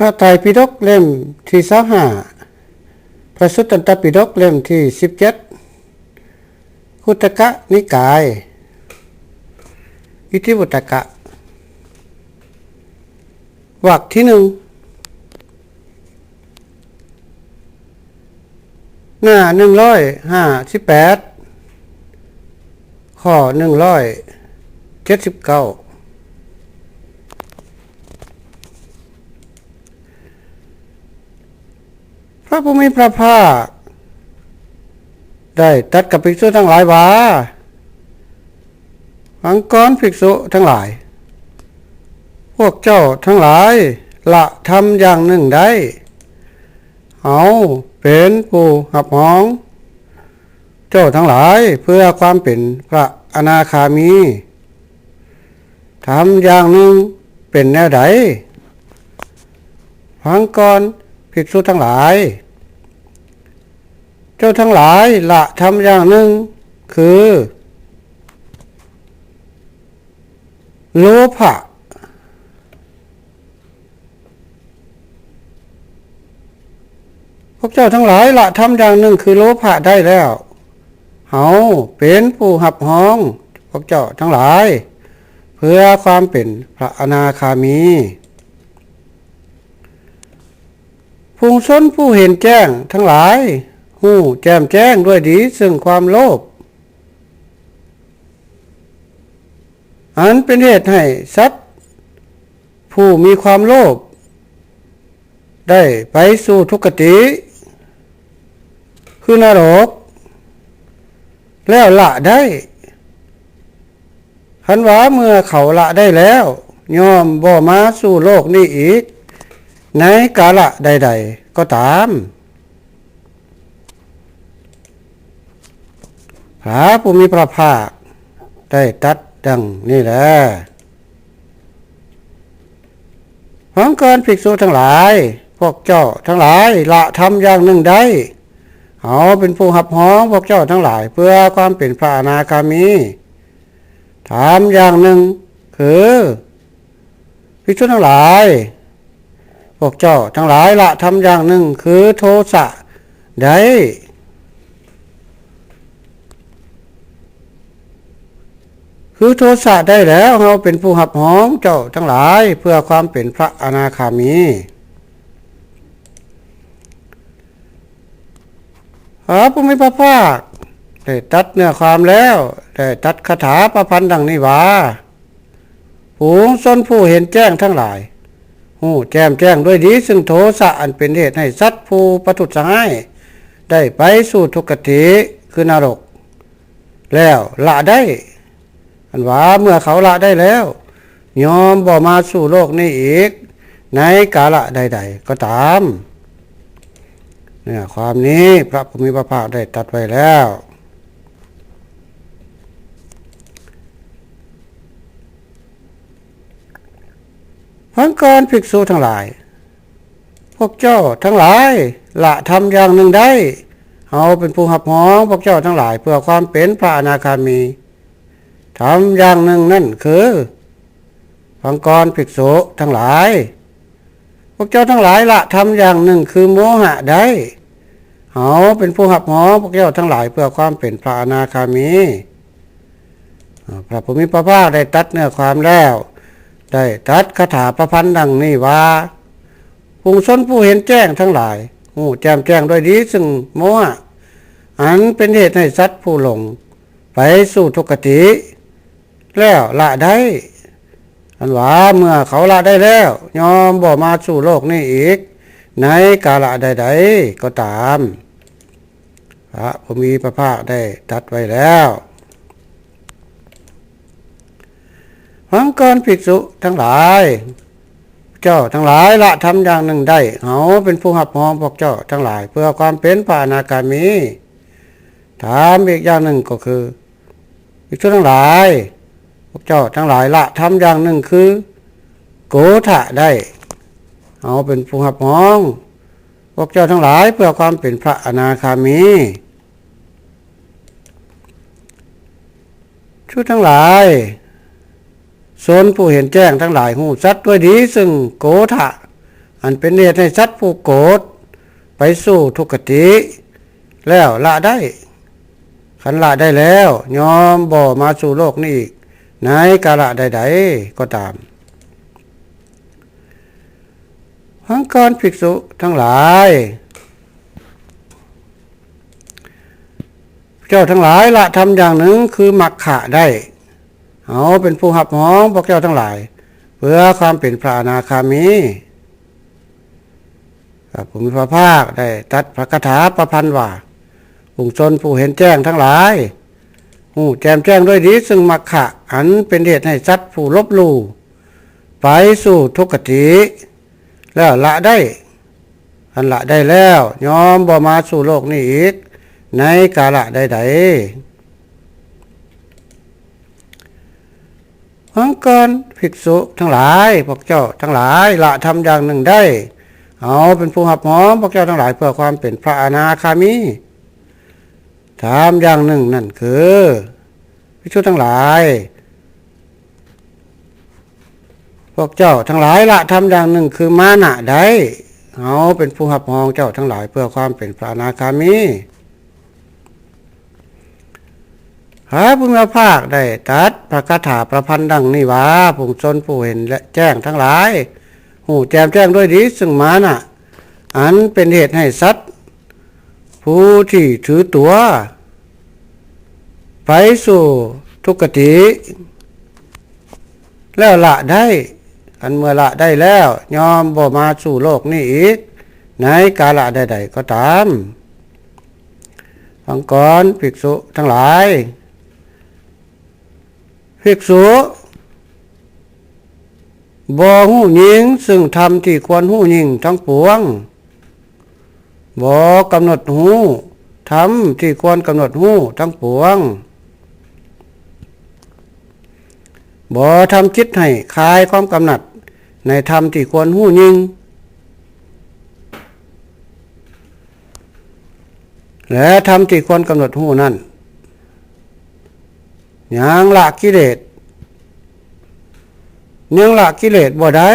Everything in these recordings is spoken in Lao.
ພະໄຕປິດົກເຫຼັ້ມທີຊາວຫ້າ ພະສຸດຕັນຕະປິດົກເຫຼັ້ມທີສິບເຈັດ ຄຸດຕະກະນິກາຍ ອິຕິວຸດຕະກະ ວັກທີໜຶ່ງ ໜ້າໜຶ່ງຮ້ອຍຫ້າສິບແປດ ຂໍ້ໜຶ່ງຮ້ອຍເຈັດສິບເກົ້າ. ພະຜູ້ມີພະພາກໄດ້ຕັດກັບພິກສຸທັງຫຼາຍວ່າ, ຟັງກ່ອນ ພິກສຸທັງຫຼາຍ, ພວກເຈົ້າທັງຫຼາຍລະທຳຢ່າງໜຶ່ງໄດ້, ເຮົາເປັນຜູ້ຮັບຮອງເຈົ້າທັງຫຼາຍເພື່ອຄວາມເປັນພະອະນາຄາມີ. ທຳຢ່າງໜຶ່ງເປັນແນວໃດ? ຟັງກ່ອນ ພິກສຸທັງຫຼາຍ, ເຈົ້າທັງຫຼາຍລະທຳຢ່າງໜຶ່ງຄື ໂລພະ. ພວກເຈົ້າທັງຫຼາຍລະທຳຢ່າງໜຶ່ງຄືໂລພະໄດ້ແລ້ວ, ເຮົາເປັນຜູ້ຮັບຮອງພວກເຈົ້າທັງຫຼາຍເພື່ອຄວາມເປັນພະອະນາຄາມີ. ຝູງຊົນຜູ້ເຫັນແຈ້ງທັງຫຼາຍຮູ້ແຈ່ມແຈ້ງດ້ວຍດີເຊິ່ງຄວາມໂລພ ອັນເປັນເຫດໃຫ້ສັດຜູ້ມີຄວາມໂລບໄດ້ໄປສູ່ທຸກຄະຕິ ຄືນະລົກ ແລ້ວລະໄດ້, ຄັນວ່າເມື່ອເຂົາລະໄດ້ແລ້ວ ຍ່ອມບໍ່ມາສູ່ໂລກນີ້ອີກ ໃນກາລະໃດໆກໍຕາມ. ພະຜູ້ມີພະພາກໄດ້ຕັດດັ່ງນີ້ແລ. ຟັງກ່ອນ ພິກສຸທັງຫຼາຍ, ພວກເຈົ້າທັງຫຼາຍລະທຳຢ່າງໜຶ່ງໄດ້, ເຮົາເປັນຜູ້ຮັບຮອງພວກເຈົ້າທັງຫຼາຍເພື່ອຄວາມເປັນພະອະນາຄາມີ. ທຳຢ່າງໜຶ່ງຄື ພິກສຸທັງຫຼາຍ, ພວກເຈົ້າທັງຫຼາຍລະທຳຢ່າງໜຶ່ງຄືໂທສະໄດ້, ຄືໂທສະໄດ້ແລ້ວ, ເຮົາເປັນຜູ້ຮັບຮອງເຈົ້າທັງຫຼາຍເພື່ອຄວາມເປັນພະອະນາຄາມີ. ພະຜູ້ມີພະພາກໄດ້ຕັດເນື້ອຄວາມແລ້ວ, ໄດ້ຕັດຄາຖາປະພັນດັ່ງນີ້ວ່າ, ຝູງຊົນຜູ້ເຫັນແຈ້ງທັງຫຼາຍ ຮູ້ແຈ່ມແຈ້ງດ້ວຍດີເຊິ່ງໂທສະ ອັນເປັນເຫດໃຫ້ສັດຜູ້ປະທຸດສະຮ້າຍໄດ້ໄປສູ່ທຸກຄະຕິ ຄືນະລົກ ແລ້ວລະໄດ້, ອັນວ່າເມື່ອເຂົາລະໄດ້ແລ້ວ ຍ່ອມບໍ່ມາສູ່ໂລກນີ້ອີກ ໃນກາລະໃດໆກໍຕາມ. ເນື້ອຄວາມນີ້ພະຜູ້ມີພະພາກໄດ້ຕັດໄວ້ແລ້ວ. ຟັງກ່ອນ ພິກສຸທັງຫຼາຍ, ພວກເຈົ້າທັງຫຼາຍລະທຳຢ່າງໜຶ່ງໄດ້, ເຮົາເປັນຜູ້ຮັບຮອງພວກເຈົ້າທັງຫຼາຍເພື່ອຄວາມເປັນພະອະນາຄາມີ. ທຳຢ່າງໜຶ່ງນັ້ນຄື ຟັງກ່ອນ ພິກສຸທັງຫຼາຍ, ພວກເຈົ້າທັງຫຼາຍລະທຳຢ່າງໜຶ່ງຄືໂມຫະໄດ້, ເຮົາເປັນຜູ້ຮັບຮອງພວກເຈົ້າທັງຫຼາຍເພື່ອຄວາມເປັນພະອະນາຄາມີ. ພະຜູ້ມີພະພາກໄດ້ຕັດເນື້ອຄວາມແລ້ວ, ໄດ້ຕັດຄາຖາປະພັນດັ່ງນີ້ວ່າ, ຝູງຊົນຜູ້ເຫັນແຈ້ງທັງຫຼາຍ ຮູ້ແຈ່ມແຈ້ງດ້ວຍດີເຊິ່ງໂມຫະ ອັນເປັນເຫດໃຫ້ສັດຜູ້ຫຼົງໄປສູ່ທຸກຄະຕິ ແລ້ວລະໄດ້, ອັນວ່າເມື່ອເຂົາລະໄດ້ແລ້ວ ຍ່ອມບໍ່ມາສູ່ໂລກນີ້ອີກ ໃນກາລະໃດໆກໍຕາມ. ພະຜູ້ມີພະພາກໄດ້ຕັດໄວ້ແລ້ວ. ຟັງກ່ອນ ພິກສຸທັງຫຼາຍ, ເຈົ້າທັງຫຼາຍລະທຳຢ່າງໜຶ່ງໄດ້, ເຮົາເປັນຜູ້ຮັບຮອງພວກເຈົ້າທັງຫຼາຍເພື່ອຄວາມເປັນພະອະນາຄາມີ. ທຳອີກຢ່າງໜຶ່ງກໍຄື, ພິກສຸທັງຫຼາຍ, ພວກເຈົ້າທັງຫຼາຍລະທຳຢ່າງໜຶ່ງຄືໂກທະໄດ້, ເຮົາເປັນຜູ້ຮັບຮອງພວກເຈົ້າທັງຫຼາຍເພື່ອຄວາມເປັນພະອະນາຄາມີ. ຊົນທັງຫຼາຍ, ຊົນຜູ້ເຫັນແຈ້ງທັງຫຼາຍຮູ້ສັດດ້ວຍດີເຊິ່ງໂກທະ, ອັນເປັນເຫດໃຫ້ສັດຜູ້ໂກດໄປສູ່ທຸກຄະຕິ ແລ້ວລະໄດ້. ຄັນລະໄດ້ແລ້ວ ຍ່ອມບໍ່ມາສູ່ໂລກນີ້ອີກ ໃນກາລະໃດໆກໍຕາມ. ຟັງກ່ອນ ພິກສຸທັງຫຼາຍ, ເຈົ້າທັງຫຼາຍລະທຳຢ່າງໜຶ່ງຄືມັກຄະໄດ້. ເຮົາເປັນຜູ້ຮັບຮອງພວກເຈົ້າທັງຫຼາຍ ເພື່ອຄວາມເປັນພະອະນາຄາມີ. ພະຜູ້ມີພະພາກໄດ້ຕັດພະຄາຖາປະພັນວ່າ, ຝູງຊົນຜູ້ເຫັນແຈ້ງທັງຫຼາຍ, ຮູ້ແຈ່ມແຈ້ງດ້ວຍດີຊຶ່ງມັກຄະ ອັນເປັນເຫດໃຫ້ສັດຜູ້ລົບຫຼູ່ໄປສູ່ທຸກຄະຕິ ແລ້ວລະໄດ້. ຄັນລະໄດ້ແລ້ວ ຍ່ອມບໍ່ມາສູ່ໂລກນີ້ອີກ ໃນກາລະໃດໆ. ຟັງກ່ອນ ພິກສຸທັງຫຼາຍ, ພວກເຈົ້າທັງຫຼາຍລະທຳຢ່າງໜຶ່ງໄດ້. ເຮົາເປັນຜູ້ຮັບຮອງພວກເຈົ້າທັງຫຼາຍເພື່ອຄວາມເປັນພະອະນາຄາມີ. ທຳຢ່າງໜຶ່ງນັ້ນຄື, ພິກສຸທັງຫຼາຍ, ພວກເຈົ້າທັງຫຼາຍລະທຳຢ່າງໜຶ່ງຄືມານະໄດ້. ເຮົາເປັນຜູ້ຮັບຮອງເຈົ້າທັງຫຼາຍເພື່ອຄວາມເປັນພະອະນາຄາມີ. ພະຜູ້ມີພະພາກໄດ້ຕັດພະຄາຖາປະພັນດັ່ງນີ້ວ່າ, ຝູງຊົນຜູ້ເຫັນແຈ້ງທັງຫຼາຍ, ຮູ້ແຈ່ມແຈ້ງດ້ວຍດີຊຶ່ງມານະ ອັນເປັນເຫດໃຫ້ສັດຜູ້ທີ່ຖືຕົວໄປສູ່ທຸກຄະຕິ ແລ້ວລະໄດ້. ຄັນເມື່ອລະໄດ້ແລ້ວ ຍ່ອມບໍ່ມາສູ່ໂລກນີ້ອີກ ໃນກາລະໃດໆກໍຕາມ. ຟັງກ່ອນ ພິກສຸທັງຫຼາຍ, ພິກສຸບໍ່ຮູ້ຍິ່ງຊຶ່ງທຳທີ່ຄວນຮູ້ຍິ່ງທັງປວງ, ບໍ່ກຳນົດຮູ້ທຳທີ່ຄວນກຳນົດຮູ້ທັງປວງ, ບໍ່ທຳຈິດໃຫ້ຄາຍຄວາມກຳໜັດໃນທຳທີ່ຄວນຮູ້ຍິ່ງ ແລະ ທຳທີ່ຄວນກຳນົດຮູ້ນັ້ນ ຍັງລະກິເລດ, ຍັງລະກິເລດບໍ່ໄດ້,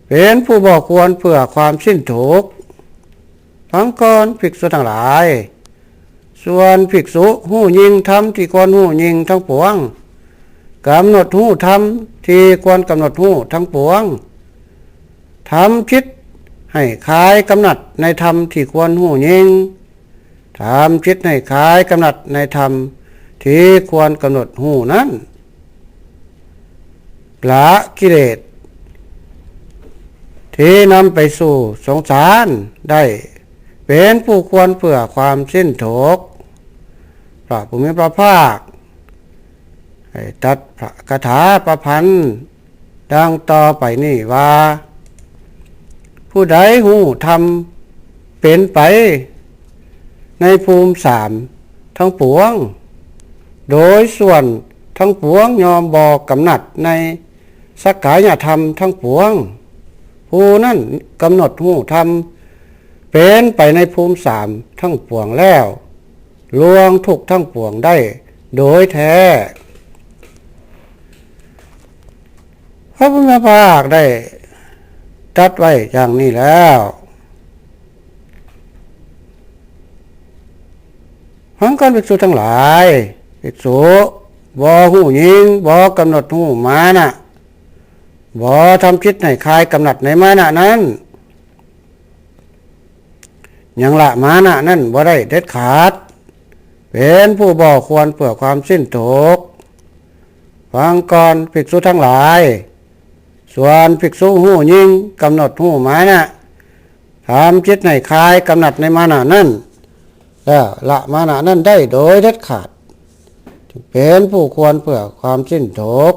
ເປັນຜູ້ບໍ່ຄວນເພື່ອຄວາມສິ້ນທຸກ. ຟັງກ່ອນ ພິກສຸທັງຫຼາຍ, ສ່ວນພິກສຸຮູ້ຍິ່ງທຳທີ່ຄວນຮູ້ຍິ່ງທັງປວງ, ກຳນົດຮູ້ທຳທີ່ຄວນກຳນົດຮູ້ທັງປວງ, ທຳຈິດໃຫ້ຄາຍກຳໜັດໃນທຳທີ່ຄວນຮູ້ຍິ່ງ, ທຳຈິດໃຫ້ຄາຍກຳໜັດໃນທຳທີ່ຄວນກຳນົດຮູ້ນັ້ນ, ລະກິເລດທີ່ນຳໄປສູ່ສົງສານໄດ້, ເປັນຜູ້ຄວນເພື່ອຄວາມສິ້ນທຸກ. ພະຜູ້ມີພະພາກໄດ້ຕັດພະຄາຖາປະພັນ ດັ່ງຕໍ່ໄປນີ້ວ່າ, ຜູ້ໃດຮູ້ທຳເປັນໄປໃນພູມສາມທັງປວງ, ໂດຍສ່ວນທັງປວງຍ່ອມບໍ່ກຳໜັດໃນສັກກາຍະທຳທັງປວງ, ຜູ້ນັ້ນກຳນົດຮູ້ທຳເປັນໄປໃນພູມສາມທັງປວງແລ້ວ, ລ່ວງທຸກທັງປວງໄດ້ໂດຍແທ້. ພະຜູ້ມີພະພາກໄດ້ຕັດໄວ້ຢ່າງນີ້ແລ້ວ. ຟັງກ່ອນ ພິກສຸທັງຫຼາຍ, ພິກສຸບໍ່ຮູ້ຍິ່ງ, ບໍ່ກຳນົດຮູ້ມານະ, ບໍ່ທຳຈິດໃຫ້ຄາຍກຳໜັດໃນມານະນັ້ນ, ຍັງລະມານະນັ້ນບໍ່ໄດ້ເດັດຂາດ, ເປັນຜູ້ບໍ່ຄວນເພື່ອຄວາມສິ້ນທຸກ. ຟັງກ່ອນ ພິກສຸທັງຫຼາຍ, ສ່ວນພິກສຸຮູ້ຍິ່ງ ກຳນົດຮູ້ມານະ, ທຳຈິດໃຫ້ຄາຍກຳໜັດໃນມານະນັ້ນ ແລ້ວລະມານະນັ້ນໄດ້ໂດຍເດັດຂາດ, ຈຶ່ງເປັນຜູ້ຄວນເພື່ອຄວາມສິ້ນທຸກ.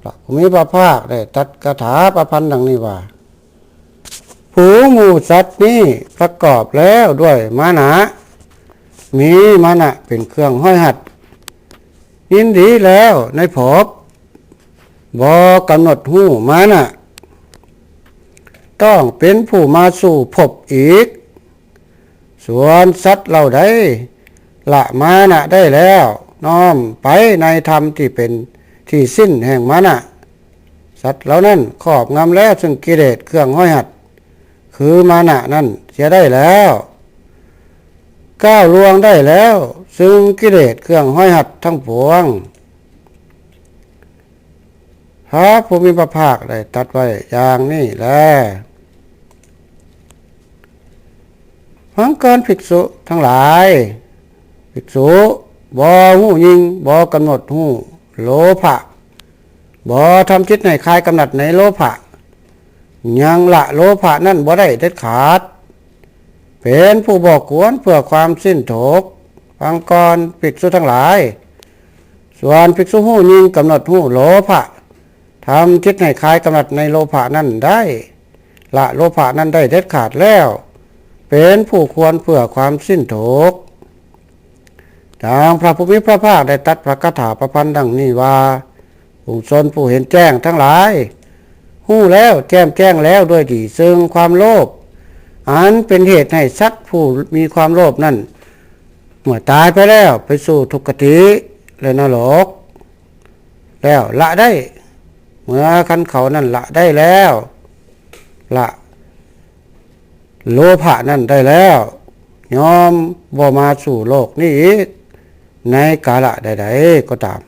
ພະຜູ້ມີພະພາກໄດ້ຕັດຄາຖາປະພັນດັ່ງນີ້ວ່າ, ຜູງໝູ່ສັດນີ້ປະກອບແລ້ວດ້ວຍມານະ, ມີມານະເປັນເຄື່ອງຮ້ອຍຮັດ, ຍິນດີແລ້ວໃນພົບ, ບໍ່ກຳນົດຮູ້ມານະ, ຕ້ອງເປັນຜູ້ມາສູ່ພົບອີກ. ສ່ວນສັດເຫຼົ່າໃດລະມານະໄດ້ແລ້ວ, ນ້ອມໄປໃນທຳທີ່ເປັນທີ່ສິ້ນແຫ່ງມານະ, ສັດເຫຼົ່ານັ້ນຄອບງຳແລ້ວຊຶ່ງກິເລດເຄື່ອງຮ້ອຍຮັດ ຄືມານະນັ້ນເສຍໄດ້ແລ້ວ, ກ້າວລ່ວງໄດ້ແລ້ວຊຶ່ງກິເລດເຄື່ອງຮ້ອຍຮັດທັງປວງ. ພະຜູ້ມີພະພາກໄດ້ຕັດໄວ້ຢ່າງນີ້ແລ. ຟັງກ່ອນ ພິກສຸທັງຫຼາຍ, ພິກສຸບໍ່ຮູ້ຍິ່ງ, ບໍ່ກຳນົດຮູ້ໂລພະ, ບໍ່ທຳຈິດໃຫ້ຄາຍກຳໜັດໃນໂລພະ, ຍັງລະໂລພະນັ້ນບໍ່ໄດ້ເດັດຂາດ, ເປັນຜູ້ບໍ່ຄວນເພື່ອຄວາມສິ້ນທຸກ. ຟັງກ່ອນ ພິກສຸທັງຫຼາຍ, ສ່ວນພິກສຸຮູ້ຍິ່ງ, ກຳນົດຮູ້ໂລພະ, ທຳຈິດໃຫ້ຄາຍກຳໜັດໃນໂລພະນັ້ນໄດ້, ລະໂລພະນັ້ນໄດ້ເດັດຂາດແລ້ວ, ເປັນຜູ້ຄວນເພື່ອຄວາມສິ້ນທຸກ. ດັ່ງພະຜູ້ມີພະພາກໄດ້ຕັດພະຄາຖາປະພັນດັ່ງນີ້ວ່າ, ຝູງຊົນຜູ້ເຫັນແຈ້ງທັງຫຼາຍ, ຮູ້ແລ້ວແຈ່ມແຈ້ງແລ້ວດ້ວຍດີ ເຊິ່ງຄວາມໂລບ ອັນເປັນເຫດໃຫ້ສັດຜູ້ມີຄວາມໂລບນັ້ນ ເມື່ອຕາຍໄປແລ້ວ ໄປສູ່ທຸກຄະຕິ ແລະ ນະລົກ ແລ້ວລະໄດ້, ເມື່ອຄັນເຂົານັ້ນລະໄດ້ແລ້ວ, ລະໂລພະນັ້ນໄດ້ແລ້ວ, ຍອມບໍ່ມາສູ່ໂລກນີ້ອີກ ໃນກາລະໃດໆກໍຕາມ.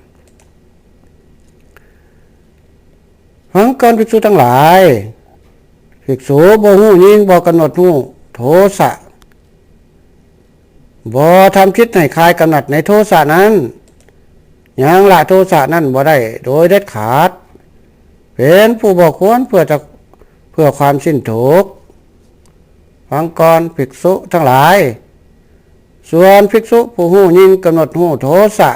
ຟັງກ່ອນ ພິກສຸທັງຫຼາຍ, ພິກສຸບໍ່ຮູ້ຍິ່ງ, ບໍ່ກຳນົດຮູ້ໂທສະ, ບໍ່ທຳຈິດໃຫ້ຄາຍກຳໜັດໃນໂທສະນັ້ນ, ຍັງລະໂທສະນັ້ນບໍ່ໄດ້ໂດຍເດັດຂາດ, ເປັນຜູ້ບໍ່ຄວນເພື່ອຈະ, ເພື່ອຄວາມສິ້ນທຸກ. ຟັງກ່ອນ ພິກສຸທັງຫຼາຍ, ສ່ວນພິກສຸຜູ້ຮູ້ຍິ່ງ, ກຳນົດຮູ້ໂທສະ,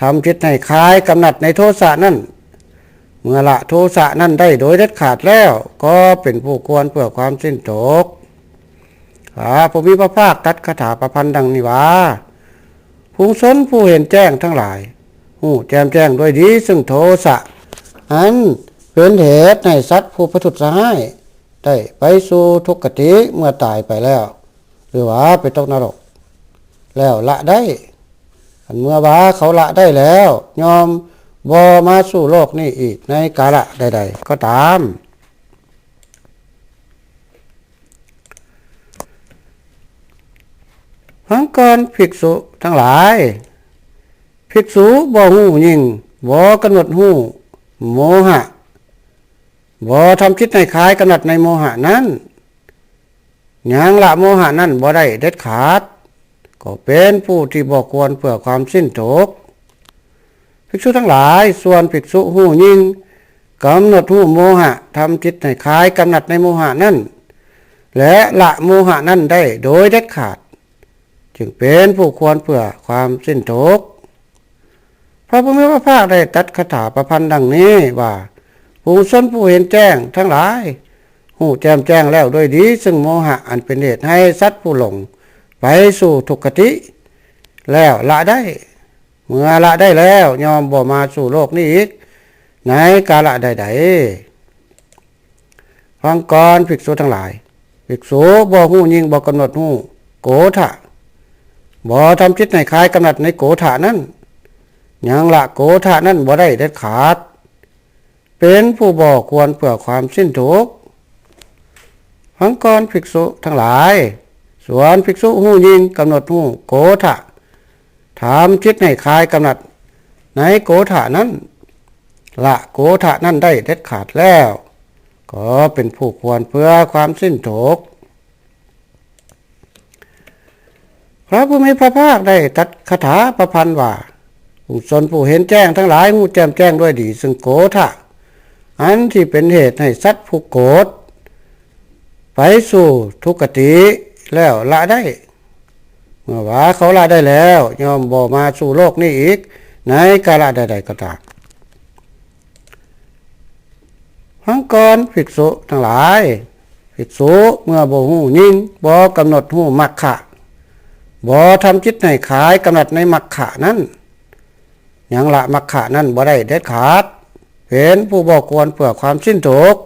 ທຳຈິດໃຫ້ຄາຍກຳໜັດໃນໂທສະນັ້ນ, ເມື່ອລະໂທສະນັ້ນໄດ້ໂດຍເດັດຂາດແລ້ວ, ກໍເປັນຜູ້ຄວນເພື່ອຄວາມສິ້ນທຸກ. ພະຜູ້ມີພະພາກຕັດຄາຖາປະພັນດັ່ງນີ້ວ່າ, ຝູງຊົນຜູ້ເຫັນແຈ້ງທັງຫຼາຍ, ຮູ້ແຈ່ມແຈ້ງດ້ວຍດີເຊິ່ງໂທສະ ອັນເປັນເຫດໃຫ້ສັດຜູ້ປະທຸດສະຮ້າຍ ໄດ້ໄປສູ່ທຸກຄະຕິເມື່ອຕາຍໄປແລ້ວ, ຫຼືວ່າໄປຕົກນະລົກແລ້ວລະໄດ້. ຄັນເມື່ອວ່າເຂົາລະໄດ້ແລ້ວ, ຍອມບໍ່ມາສູ່ໂລກນີ້ອີກໃນກາລະໃດໆກໍຕາມ. ຟັງກ່ອນ ພິກສຸທັງຫຼາຍ, ພິກສຸບໍ່ຮູ້ຍິ່ງ, ບໍ່ກຳນົດຮູ້ໂມຫະ, ບໍ່ທຳຈິດໃຫ້ຄາຍກຳໜັດໃນໂມຫະນັ້ນ, ຍັງລະໂມຫະນັ້ນບໍ່ໄດ້ເດັດຂາດ, ກໍເປັນຜູ້ທີ່ບໍ່ຄວນເພື່ອຄວາມສິ້ນທຸກ. ພິກສຸທັງຫຼາຍ, ສ່ວນພິກສຸຮູ້ຍິ່ງ, ກຳນົດຮູ້ໂມຫະ, ທຳຈິດໃຫ້ຄາຍກຳໜັດໃນໂມຫະນັ້ນ ແລະ ລະໂມຫະນັ້ນໄດ້ໂດຍເດັດຂາດ, ຈຶ່ງເປັນຜູ້ຄວນເພື່ອຄວາມສິ້ນທຸກ. ພະຜູ້ມີພະພາກໄດ້ຕັດຄາຖາປະພັນດັ່ງນີ້ວ່າ, ຝູງຊົນຜູ້ເຫັນແຈ້ງທັງຫຼາຍ, ຮູ້ແຈ່ມແຈ້ງແລ້ວດ້ວຍດີເຊິ່ງໂມຫະ ອັນເປັນເຫດໃຫ້ສັດຜູ້ຫຼົງໄປສູ່ທຸກຄະຕິ ແລ້ວລະໄດ້, ເມື່ອລະໄດ້ແລ້ວ, ຍອມບໍ່ມາສູ່ໂລກນີ້ອີກໃນກາລະໃດໆ. ຟັງກ່ອນ ພິກສຸທັງຫຼາຍ, ພິກສຸບໍ່ຮູ້ຍິ່ງ, ບໍ່ກຳນົດຮູ້ໂກທະ, ບໍ່ທຳຈິດໃຫ້ຄາຍກຳໜັດໃນໂກທະນັ້ນ, ຍັງລະໂກທະນັ້ນບໍ່ໄດ້ເດັດຂາດ, ເປັນຜູ້ບໍ່ຄວນເພື່ອຄວາມສິ້ນທຸກ. ຟັງກ່ອນ ພິກສຸທັງຫຼາຍ, ສ່ວນພິກສຸຮູ້ຍິ່ງ, ກຳນົດຮູ້ໂກທະ, ທຳຈິດໃຫ້ຄາຍກຳໜັດໃນໂກທະນັ້ນ, ລະໂກທະນັ້ນໄດ້ເດັດຂາດແລ້ວ, ກໍເປັນຜູ້ຄວນເພື່ອຄວາມສິ້ນທຸກ. ພະຜູ້ມີພະພາກໄດ້ຕັດຄາຖາປະພັນວ່າ, ຝູງຊົນຜູ້ເຫັນແຈ້ງທັງຫຼາຍ, ຮູ້ແຈ່ມແຈ້ງດ້ວຍດີເຊິ່ງໂກທະ ອັນທີ່ເປັນເຫດໃຫ້ສັດຜູ້ໂກດໄປສູ່ທຸກຄະຕິ ແລ້ວລະໄດ້, ເມື່ອວ່າເຂົາລະໄດ້ແລ້ວ, ຍອມບໍ່ມາສູ່ໂລກນີ້ອີກໃນກາລະໃດໆກໍຕາມ. ຟັງກ່ອນ ພິກສຸທັງຫຼາຍ, ພິກສຸເມື່ອບໍ່ຮູ້ຍິ່ງ, ບໍ່ກຳນົດຮູ້ມັກຂະ, ບໍ່ທຳຈິດໃຫ້ຄາຍກຳໜັດໃນມັກຂະນັ້ນ, ຍັງລະມັກຂະນັ້ນບໍ່ໄດ້ເດັດຂາດ, ເປັນຜູ້ບໍ່ຄວນເພື່ອຄວາມສິ້ນທຸກ.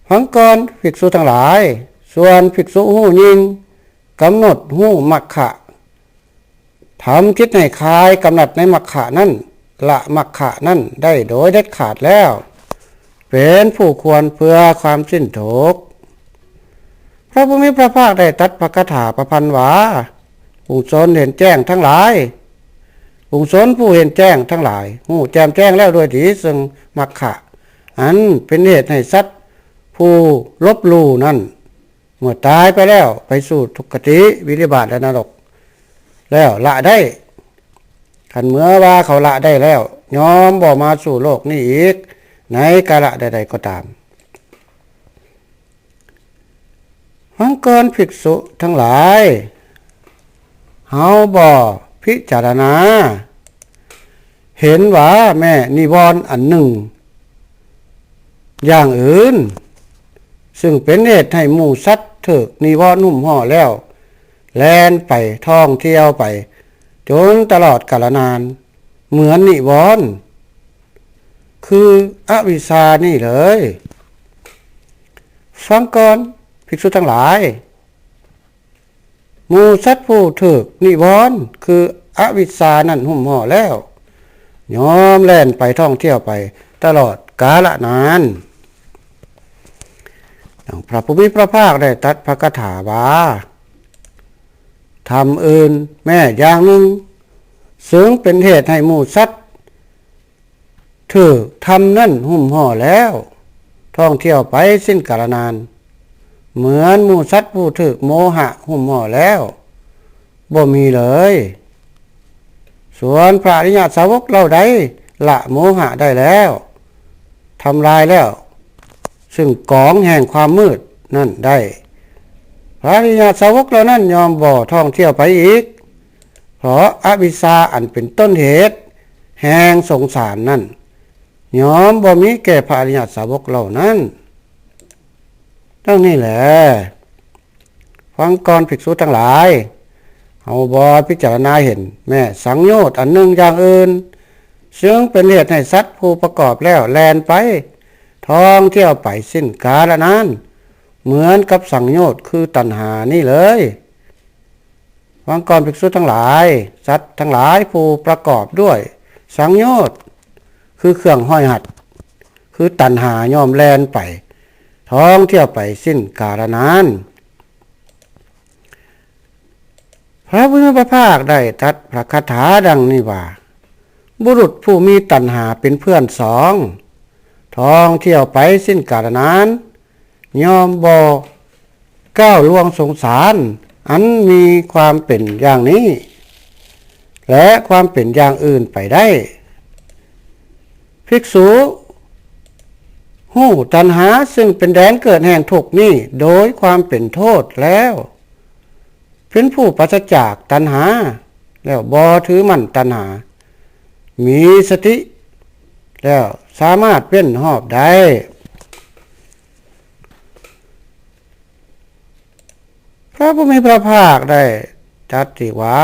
ຟັງກ່ອນ ພິກສຸທັງຫຼາຍ, ສ່ວນພິກສຸຮູ້ຍິ່ງ, ກຳນົດຮູ້ມັກຂະ, ທຳຈິດໃຫ້ຄາຍກຳໜັດໃນມັກຂະນັ້ນ, ລະມັກຄະນັ້ນໄດ້ໂດຍເດັດຂາດແລ້ວ ເປັນຜູ້ຄວນເພື່ອຄວາມສິ້ນທຸກ. ພະຜູ້ມີພະພາກໄດ້ຕັດພະຄາຖາປະພັນວ່າ, ປຸງຊົນເຫັນແຈ້ງທັງຫຼາຍ, ປຸງຊົນຜູ້ເຫັນແຈ້ງທັງຫຼາຍ ຮູ້ແຈ່ມແຈ້ງແລ້ວດ້ວຍດີເຊິ່ງມັກຄະ ອັນເປັນເຫດໃຫ້ສັດຜູ້ລົບຫຼູ່ນັ້ນ ເມື່ອຕາຍໄປແລ້ວໄປສູ່ທຸກຄະຕິ ວິນິບາດ ແລະ ນະລົກແລ້ວລະໄດ້. ຄັນເມື່ອວ່າເຂົາລະໄດ້ແລ້ວ ຍອມບໍ່ມາສູ່ໂລກນີ້ອີກໃນກາລະໃດໆກໍຕາມ. ຟັງກ່ອນ ພິກສຸທັງຫຼາຍ, ເຮົາບໍ່ພິຈາລະນາເຫັນວ່າແມ່ນິວອນອັນໜຶ່ງຢ່າງອື່ນ ຊຶ່ງເປັນເຫດໃຫ້ໝູ່ສັດຖືກນິວອນຫຸ້ມຫໍ່ແລ້ວ ແລ່ນໄປທ່ອງທ່ຽວໄປຈົນຕະຫຼອດກາລະນານ ເໝືອນນິວອນ ຄືອະວິຊານີ້ເລີຍ. ຟັງກ່ອນ ພິກສຸທັງຫຼາຍ, ໝູ່ສັດຜູ້ຖືກນິວອນ ຄືອະວິຊານັ້ນຫຸ້ມຫໍ່ແລ້ວ ຍອມແລ່ນໄປທ່ອງທ່ຽວໄປຕະຫຼອດກາລະນານ. ດັ່ງພະຜູ້ມີພະພາກໄດ້ຕັດພະຄາຖາວ່າ, ທຳອື່ນແມ້ຢ່າງໜຶ່ງ ເຊິ່ງເປັນເຫດໃຫ້ໝູ່ສັດ ຖືກທຳນັ້ນຫຸ້ມຫໍ່ແລ້ວ ທ່ອງທ່ຽວໄປສິ້ນກາລະນານ ເໝືອນໝູ່ສັດຜູ້ຖືກໂມຫະຫຸ້ມຫໍ່ແລ້ວ ບໍ່ມີເລີຍ. ສ່ວນພະອະລິຍະສາວົກເຫຼົ່າໃດລະໂມຫະໄດ້ແລ້ວ ທຳລາຍແລ້ວ ຊຶ່ງກອງແຫ່ງຄວາມມືດນັ້ນໄດ້ ພະອະລິຍະສາວົກເຫຼົ່ານັ້ນຍອມບໍ່ທ່ອງທ່ຽວໄປອີກ ເພາະອະວິຊຊາອັນເປັນຕົ້ນເຫດແຫ່ງສົງສານນັ້ນ ຍອມບໍ່ມີແກ່ພະອະລິຍະສາວົກເຫຼົ່ານັ້ນ. ດັ່ງນີ້ແຫຼະ ຟັງກ່ອນ ພິກສຸທັງຫຼາຍ, ເຮົາບໍ່ພິຈາລະນາເຫັນແມ້ສັງໂຍດອັນໜຶ່ງຢ່າງອື່ນ ເຊິ່ງເປັນເຫດໃຫ້ສັດຜູ້ປະກອບແລ້ວແລ່ນໄປ ທ່ອງທ່ຽວໄປສິ້ນກາລະນານ ເໝືອນກັບສັງໂຍດຄືຕັນຫານີ້ເລີຍ. ຟັງກ່ອນ ພິກສຸທັງຫຼາຍ, ສັດທັງຫຼາຍຜູ້ປະກອບດ້ວຍສັງໂຍດ ຄືເຄື່ອງຫ້ອຍຮັດ ຄືຕັນຫາ ຍ່ອມແລ່ນໄປ ທ່ອງທ່ຽວໄປສິ້ນກາລະນານ. ພະຜູ້ມີພະພາກໄດ້ຕັດພະຄາຖາດັ່ງນີ້ວ່າ, ບຸລຸດຜູ້ມີຕັນຫາເປັນເພື່ອນສອງ ທ່ອງທ່ຽວໄປສິ້ນກາລະນານ ຍ່ອມບໍ່ກ້າວລ່ວງສົງສານອັນມີຄວາມເປັນຢ່າງນີ້ ແລະ ຄວາມເປັນຢ່າງອື່ນໄປໄດ້. ພິກສຸຮູ້ຕັນຫາ ຊຶ່ງເປັນແດນເກີດແຫ່ງທຸກນີ້ໂດຍຄວາມເປັນໂທດແລ້ວ ເປັນຜູ້ປາສະຈາກຕັນຫາ ແລ້ວບໍ່ຖືໝັ້ນຕັນຫາ ມີສະຕິ ແລ້ວສາມາດເວັ້ນຮອບໄດ້. ພະຜູ້ມີພະພາກໄດ້ຕັດອີກວ່າ,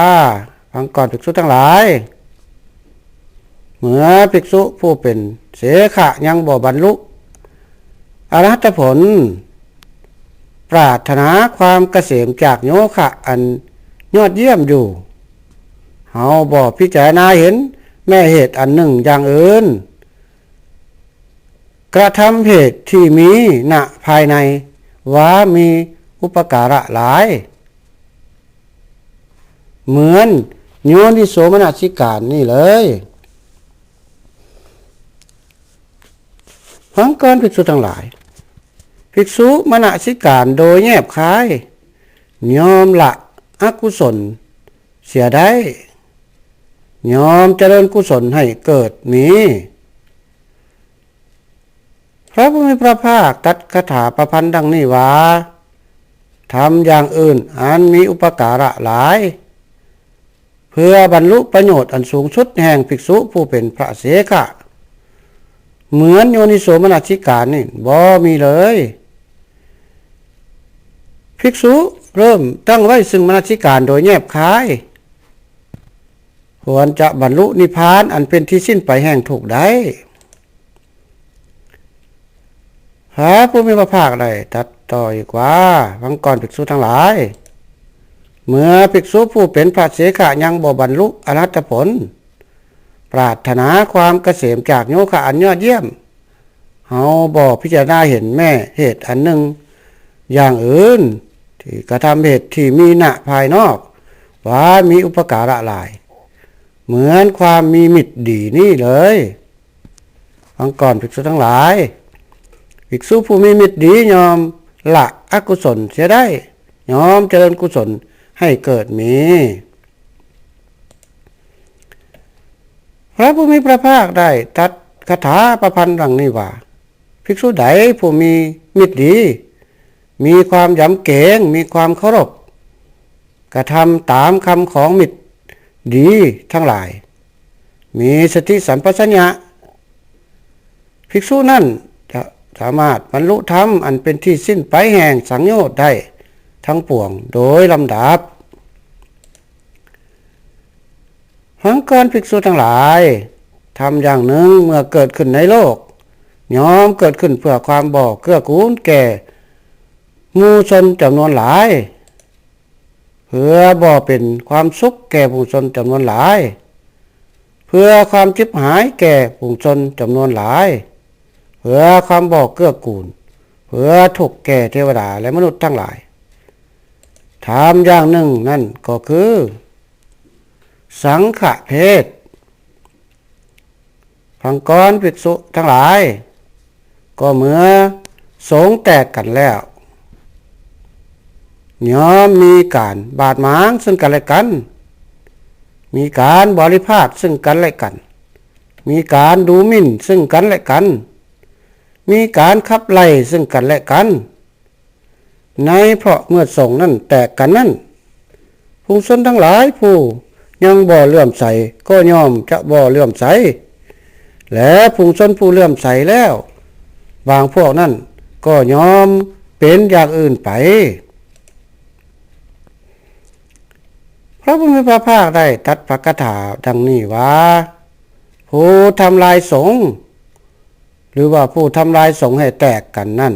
ຟັງກ່ອນ ພິກສຸທັງຫຼາຍ, ເມື່ອພິກສຸຜູ້ເປັນເສຂະຍັງບໍ່ບັນລຸອະລະຫັດຕະຜົນ ປາດຖະໜາຄວາມກະເສມຈາກໂຍຄະອັນຍອດຢ້ຽມຢູ່, ເຮົາບໍ່ພິຈາລະນາເຫັນແມ້ເຫດອັນໜຶ່ງຢ່າງອື່ນ, ກະທຳເຫດທີ່ມີນະພາຍໃນວ່າມີອຸປະກາລະຫຼາຍ ເໝືອນໂຍນິໂສມະນະສິການນີ້ເລີຍ. ຟັງກ່ອນ ພິກສຸທັງຫຼາຍ, ພິກສຸມະນະສິການໂດຍແຍບຄາຍ ຍອມລະອະກຸສົນເສຍໄດ້, ຍອມຈະເລີນກຸສົນໃຫ້ເກີດມີ. ພະຜູ້ມີພະພາກຕັດຄາຖາປະພັນດັ່ງນີ້ວ່າ, ທຳຢ່າງອື່ນອັນມີອຸປະກາລະຫຼາຍ ເພື່ອບັນລຸປະໂຫຍດອັນສູງສຸດແຫ່ງພິກສຸຜູ້ເປັນພະເສຂະ ເໝືອນໂຍນິໂສມະນະສິການນີ້ບໍ່ມີເລີຍ. ພິກສຸເລີ່ມຕັ້ງໄວ້ຊຶ່ງມະນະສິການໂດຍແຍບຄາຍ ຄວນຈະບັນລຸນິບພານອັນເປັນທີ່ສິ້ນໄປແຫ່ງທຸກໄດ້. ພະຜູ້ມີພະພາກໄດ້ຕັດຕໍ່ອີກວ່າ, ຟັງກ່ອນ ພິກສຸທັງຫຼາຍ, ເມື່ອພິກສຸຜູ້ເປັນພະເສຂະຍັງບໍ່ບັນລຸອະລະຫັດຕະຜົນ, ປາດຖະໜາຄວາມກະເສມຈາກໂຍຄະອັນຍອດຢ້ຽມ, ເຮົາບໍ່ພິຈາລະນາເຫັນແມ້ເຫດອັນໜຶ່ງຢ່າງອື່ນ ທີ່ກະທຳເຫດທີ່ມີນະພາຍນອກວ່າມີອຸປະກາລະຫຼາຍ ເໝືອນຄວາມມີມິດດີນີ້ເລີຍ. ຟັງກ່ອນ ພິກສຸທັງຫຼາຍ, ພິກສຸຜູ້ມີມິດດີຍ່ອມລະອະກຸສົນເສຍໄດ້, ຍ່ອມຈະເລີນກຸສົນໃຫ້ເກີດມີ. ພະຜູ້ມີພະພາກໄດ້ຕັດຄາຖາປະພັນດັ່ງນີ້ວ່າ, ພິກສຸໃດຜູ້ມີມິດດີ, ມີຄວາມຢຳເກງ, ມີຄວາມເຄົາລົບ, ກະທຳຕາມຄຳຂອງມິດດີທັງຫຼາຍ, ມີສະຕິສຳປະຊັນຍະ, ພິກສຸນັ້ນຈະສາມາດບັນລຸທຳອັນເປັນທີ່ສິ້ນໄປແຫ່ງສັງໂຍດໄດ້ທັງປວງໂດຍລຳດັບ. ຟັງກ່ອນ ພິກສຸທັງຫຼາຍ, ທຳຢ່າງໜຶ່ງເມື່ອເກີດຂຶ້ນໃນໂລກ ຍ່ອມເກີດຂຶ້ນເພື່ອຄວາມບໍ່ເກື້ອກູນແກ່ໝູ່ຊົນຈຳນວນຫຼາຍ, ເພື່ອບໍ່ເປັນຄວາມສຸກແກ່ຝູງຊົນຈຳນວນຫຼາຍ, ເພື່ອຄວາມຈິບຫາຍແກ່ຝູງຊົນຈຳນວນຫຼາຍ, ເພື່ອຄວາມບໍ່ເກື້ອກູນ, ເພື່ອທຸກແກ່ເທວະດາ ແລະ ມະນຸດທັງຫຼາຍ. ທຳຢ່າງໜຶ່ງນັ້ນກໍຄື ສັງຄະເພດ. ຟັງກ່ອນ ພິກສຸທັງຫຼາຍ, ກໍເມື່ອສົງແຕກກັນແລ້ວ ຍ່ອມມີການບາດໝາງເຊິ່ງກັນແລະກັນ, ມີການບໍລິພາດເຊິ່ງກັນແລະກັນ, ມີການດູໝິ່ນເຊິ່ງກັນແລະກັນ, ມີການຂັບໄລ່ເຊິ່ງກັນແລະກັນ. ໃນເພາະເມື່ອສົງນັ້ນແຕກກັນນັ້ນ, ຝູງຊົນທັງຫຼາຍຜູ້ຍັງບໍ່ເຫຼື້ອມໃສກໍຍ່ອມຈະບໍ່ເຫຼື້ອມໃສ, ແລະ ຝູງຊົນຜູ້ເຫຼື້ອມໃສແລ້ວບາງພວກນັ້ນກໍຍອມເປັນຢ່າງອື່ນໄປ. ພະຜູ້ມີພະພາກໄດ້ຕັດພະຄາຖາດັ່ງນີ້ວ່າ, ຜູ້ທຳລາຍສົງ ຫຼືວ່າຜູ້ທຳລາຍສົງໃຫ້ແຕກກັນນັ້ນ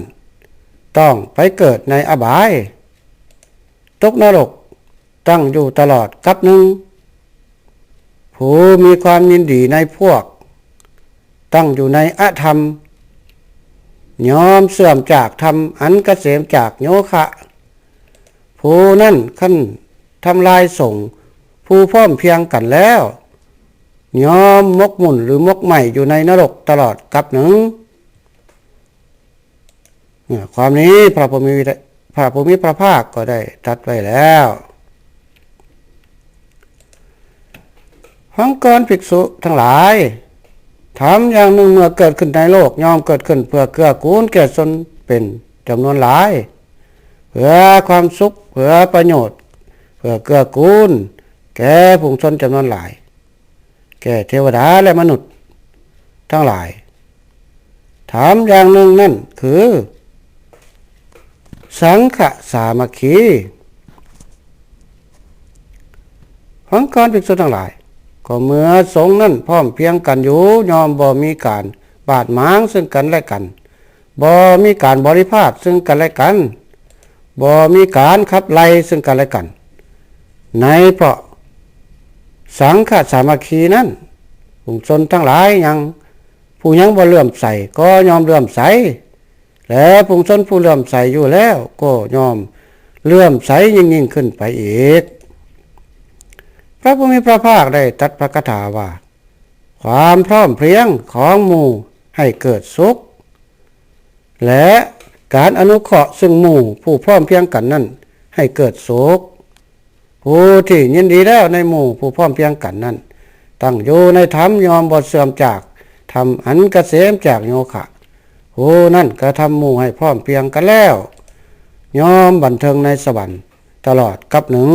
ຕ້ອງໄປເກີດໃນອະບາຍ, ຕົກນະລົກ, ຕັ້ງຢູ່ຕະຫຼອດກັບໜຶ່ງ. ຜູ້ມີຄວາມຍິນດີໃນພວກ, ຕັ້ງຢູ່ໃນອະທຳ, ຍອມເສື່ອມຈາກທຳອັນກະເສມຈາກໂຍຄະ. ຜູ້ນັ້ນຄັນທຳລາຍສົງຜູ້ພ້ອມພຽງກັນແລ້ວ, ຍອມໝົກໝຸ່ນ ຫຼື ໝົກໄໝ້ຢູ່ໃນນະລົກຕະຫຼອດກັບໜຶ່ງ. ເອີ ຄວາມນີ້ພະຜູ້ມີ ພະຜູ້ມີພະພາກກໍໄດ້ຕັດໄວ້ແລ້ວ. ຟັງກ່ອນ ພິກສຸທັງຫຼາຍ, ທຳຢ່າງໜຶ່ງເມື່ອເກີດຂຶ້ນໃນໂລກ ຍ່ອມເກີດຂຶ້ນເພື່ອເກື້ອກູນແກ່ຊົນເປັນຈຳນວນຫຼາຍ, ເພື່ອຄວາມສຸກ, ເພື່ອປະໂຫຍດ, ເພື່ອເກື້ອກູນແກ່ຝູງຊົນຈຳນວນຫຼາຍ, ແກ່ເທວະດາ ແລະ ມະນຸດທັງຫຼາຍ. ທຳຢ່າງໜຶ່ງນັ້ນຄື ສັງຄະສາມັກຄີ. ຟັງກ່ອນ ພິກສຸທັງຫຼາຍ, ກໍເມື່ອສົງນັ້ນພ້ອມພຽງກັນຢູ່, ຍ່ອມບໍ່ມີການບາດໝາງເຊິ່ງກັນແລະກັນ, ບໍ່ມີການບໍລິພາດເຊິ່ງກັນແລະກັນ, ບໍ່ມີການຂັບໄລ່ເຊິ່ງກັນແລະກັນ. ໃນເພາະສັງຄະສາມັກຄີນັ້ນ, ຝູງຊົນທັງຫຼາຍຍັງ, ຜູ້ຍັງບໍ່ເຫຼື້ອມໃສກໍຍອມເຫຼື້ອມໃສ, ແລະ ຝູງຊົນຜູ້ເຫຼື້ອມໃສຢູ່ແລ້ວກໍຍອມເຫຼື້ອມໃສຍິ່ງໆຂຶ້ນໄປອີກ. ພະຜູ້ມີພະພາກໄດ້ຕັດພະຄາຖາວ່າ, ຄວາມພ້ອມພຽງຂອງໝູ່ໃຫ້ເກີດສຸກ ແລະ ການອະນຸເຄາະເຊິ່ງໝູ່ຜູ້ພ້ອມພຽງກັນນັ້ນໃຫ້ເກີດສຸກ. ຜູ້ທີ່ຍິນດີແລ້ວໃນໝູ່ຜູ້ພ້ອມພຽງກັນນັ້ນ, ຕັ້ງຢູ່ໃນທຳ ຍ່ອມບໍ່ເສື່ອມຈາກທຳອັນກະເສມຈາກໂຍຄະ. ຜູ້ນັ້ນກະທຳໝູ່ໃຫ້ພ້ອມພຽງກັນແລ້ວ, ຍ່ອມບັນເທີງໃນສະຫວັນຕະຫຼອດກັບໜຶ່ງ.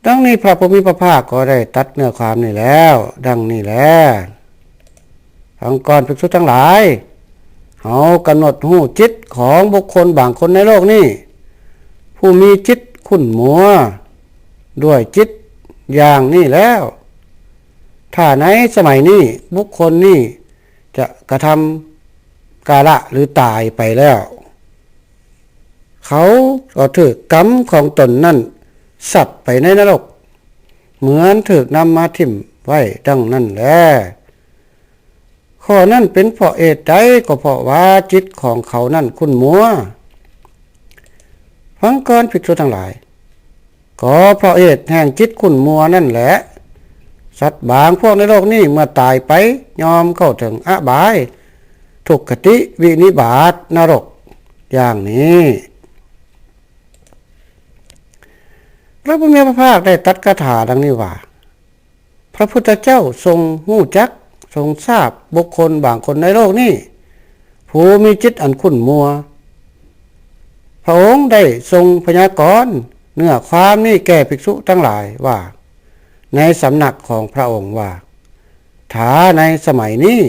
ດັ່ງນີ້ພະຜູ້ມີພະພາກກໍໄດ້ຕັດເນື້ອຄວາມນີ້ແລ້ວ ດັ່ງນີ້ແລ. ຟັງກ່ອນ ພິກສຸທັງຫຼາຍ, ເຮົາກຳນົດຮູ້ຈິດຂອງບຸກຄົນບາງຄົນໃນໂລກນີ້ ຜູ້ມີຈິດຂຸ້ນມົວດ້ວຍຈິດຢ່າງນີ້ແລ້ວ. ຖ້າໃນສະໄໝນີ້ບຸກຄົນນີ້ຈະກະທຳກາລະ ຫຼື ຕາຍໄປແລ້ວ, ເຂົາກໍຖືກກຳຂອງຕົນນັ້ນສັບໄປໃນນະລົກ. ເໝືອນຖືກນຳມາຖິ້ມໄວ້ດັ່ງນັ້ນແລ. ຂໍ້ນັ້ນເປັນເພາະເຫດໃດ? ກໍເພາະວ່າຈິດຂອງເຂົານັ້ນຂຸ້ນມົວ. ຟັງກ່ອນ ພິກສຸທັງຫຼາຍ, ກໍເພາະເຫດແຫ່ງຈິດຂຸ້ນມົວນັ້ນແຫຼະ ສັດບາງພວກໃນໂລກນີ້ເມື່ອຕາຍໄປ ຍ່ອມເຂົ້າເຖິງອະບາຍ, ທຸກຄະຕິ, ວິນິບາດ, ນະລົກ ຢ່າງນີ້. ພະຜູ້ມີພະພາກໄດ້ຕັດຄາຖາດັ່ງນີ້ວ່າ, ພະພຸດທະເຈົ້າຊົງຮູ້ຈັກ, ຊົງຊາບບຸກຄົນບາງຄົນໃນໂລກນີ້ ຜູ້ມີຈິດອັນຂຸ້ນມົວ. ພະອົງໄດ້ຊົງພະຍາກອນເນື້ອຄວາມນີ້ແກ່ພິກສຸທັງຫຼາຍວ່າ, ໃນສຳນັກຂອງພະອົງວ່າ, ຖ້າໃນສະໄໝນີ້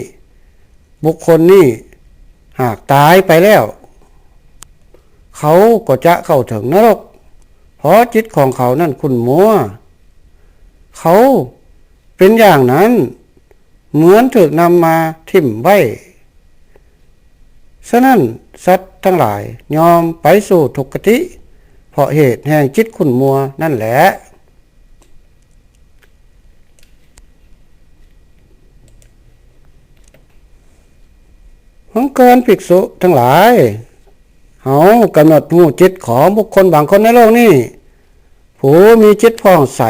ບຸກຄົນນີ້ຫາກຕາຍໄປແລ້ວ, ເຂົາກໍຈະເຂົ້າເຖິງນະລົກ, ເພາະຈິດຂອງເຂົານັ້ນຂຸ້ນມົວ. ເຂົາເປັນຢ່າງນັ້ນ ເໝືອນຖືກນຳມາຖິ້ມໄວ້. ສະນັ້ນ ສັດທັງຫຼາຍຍ່ອມໄປສູ່ທຸກຄະຕິ ເພາະເຫດແຫ່ງຈິດຂຸ້ນມົວນັ້ນແຫຼະ. ຟັງກ່ອນ ພິກສຸທັງຫຼາຍ, ເຮົາກຳນົດຮູ້ຈິດຂອງບຸກຄົນບາງຄົນໃນໂລກນີ້ ຜູ້ມີຈິດຜ່ອງໃສ.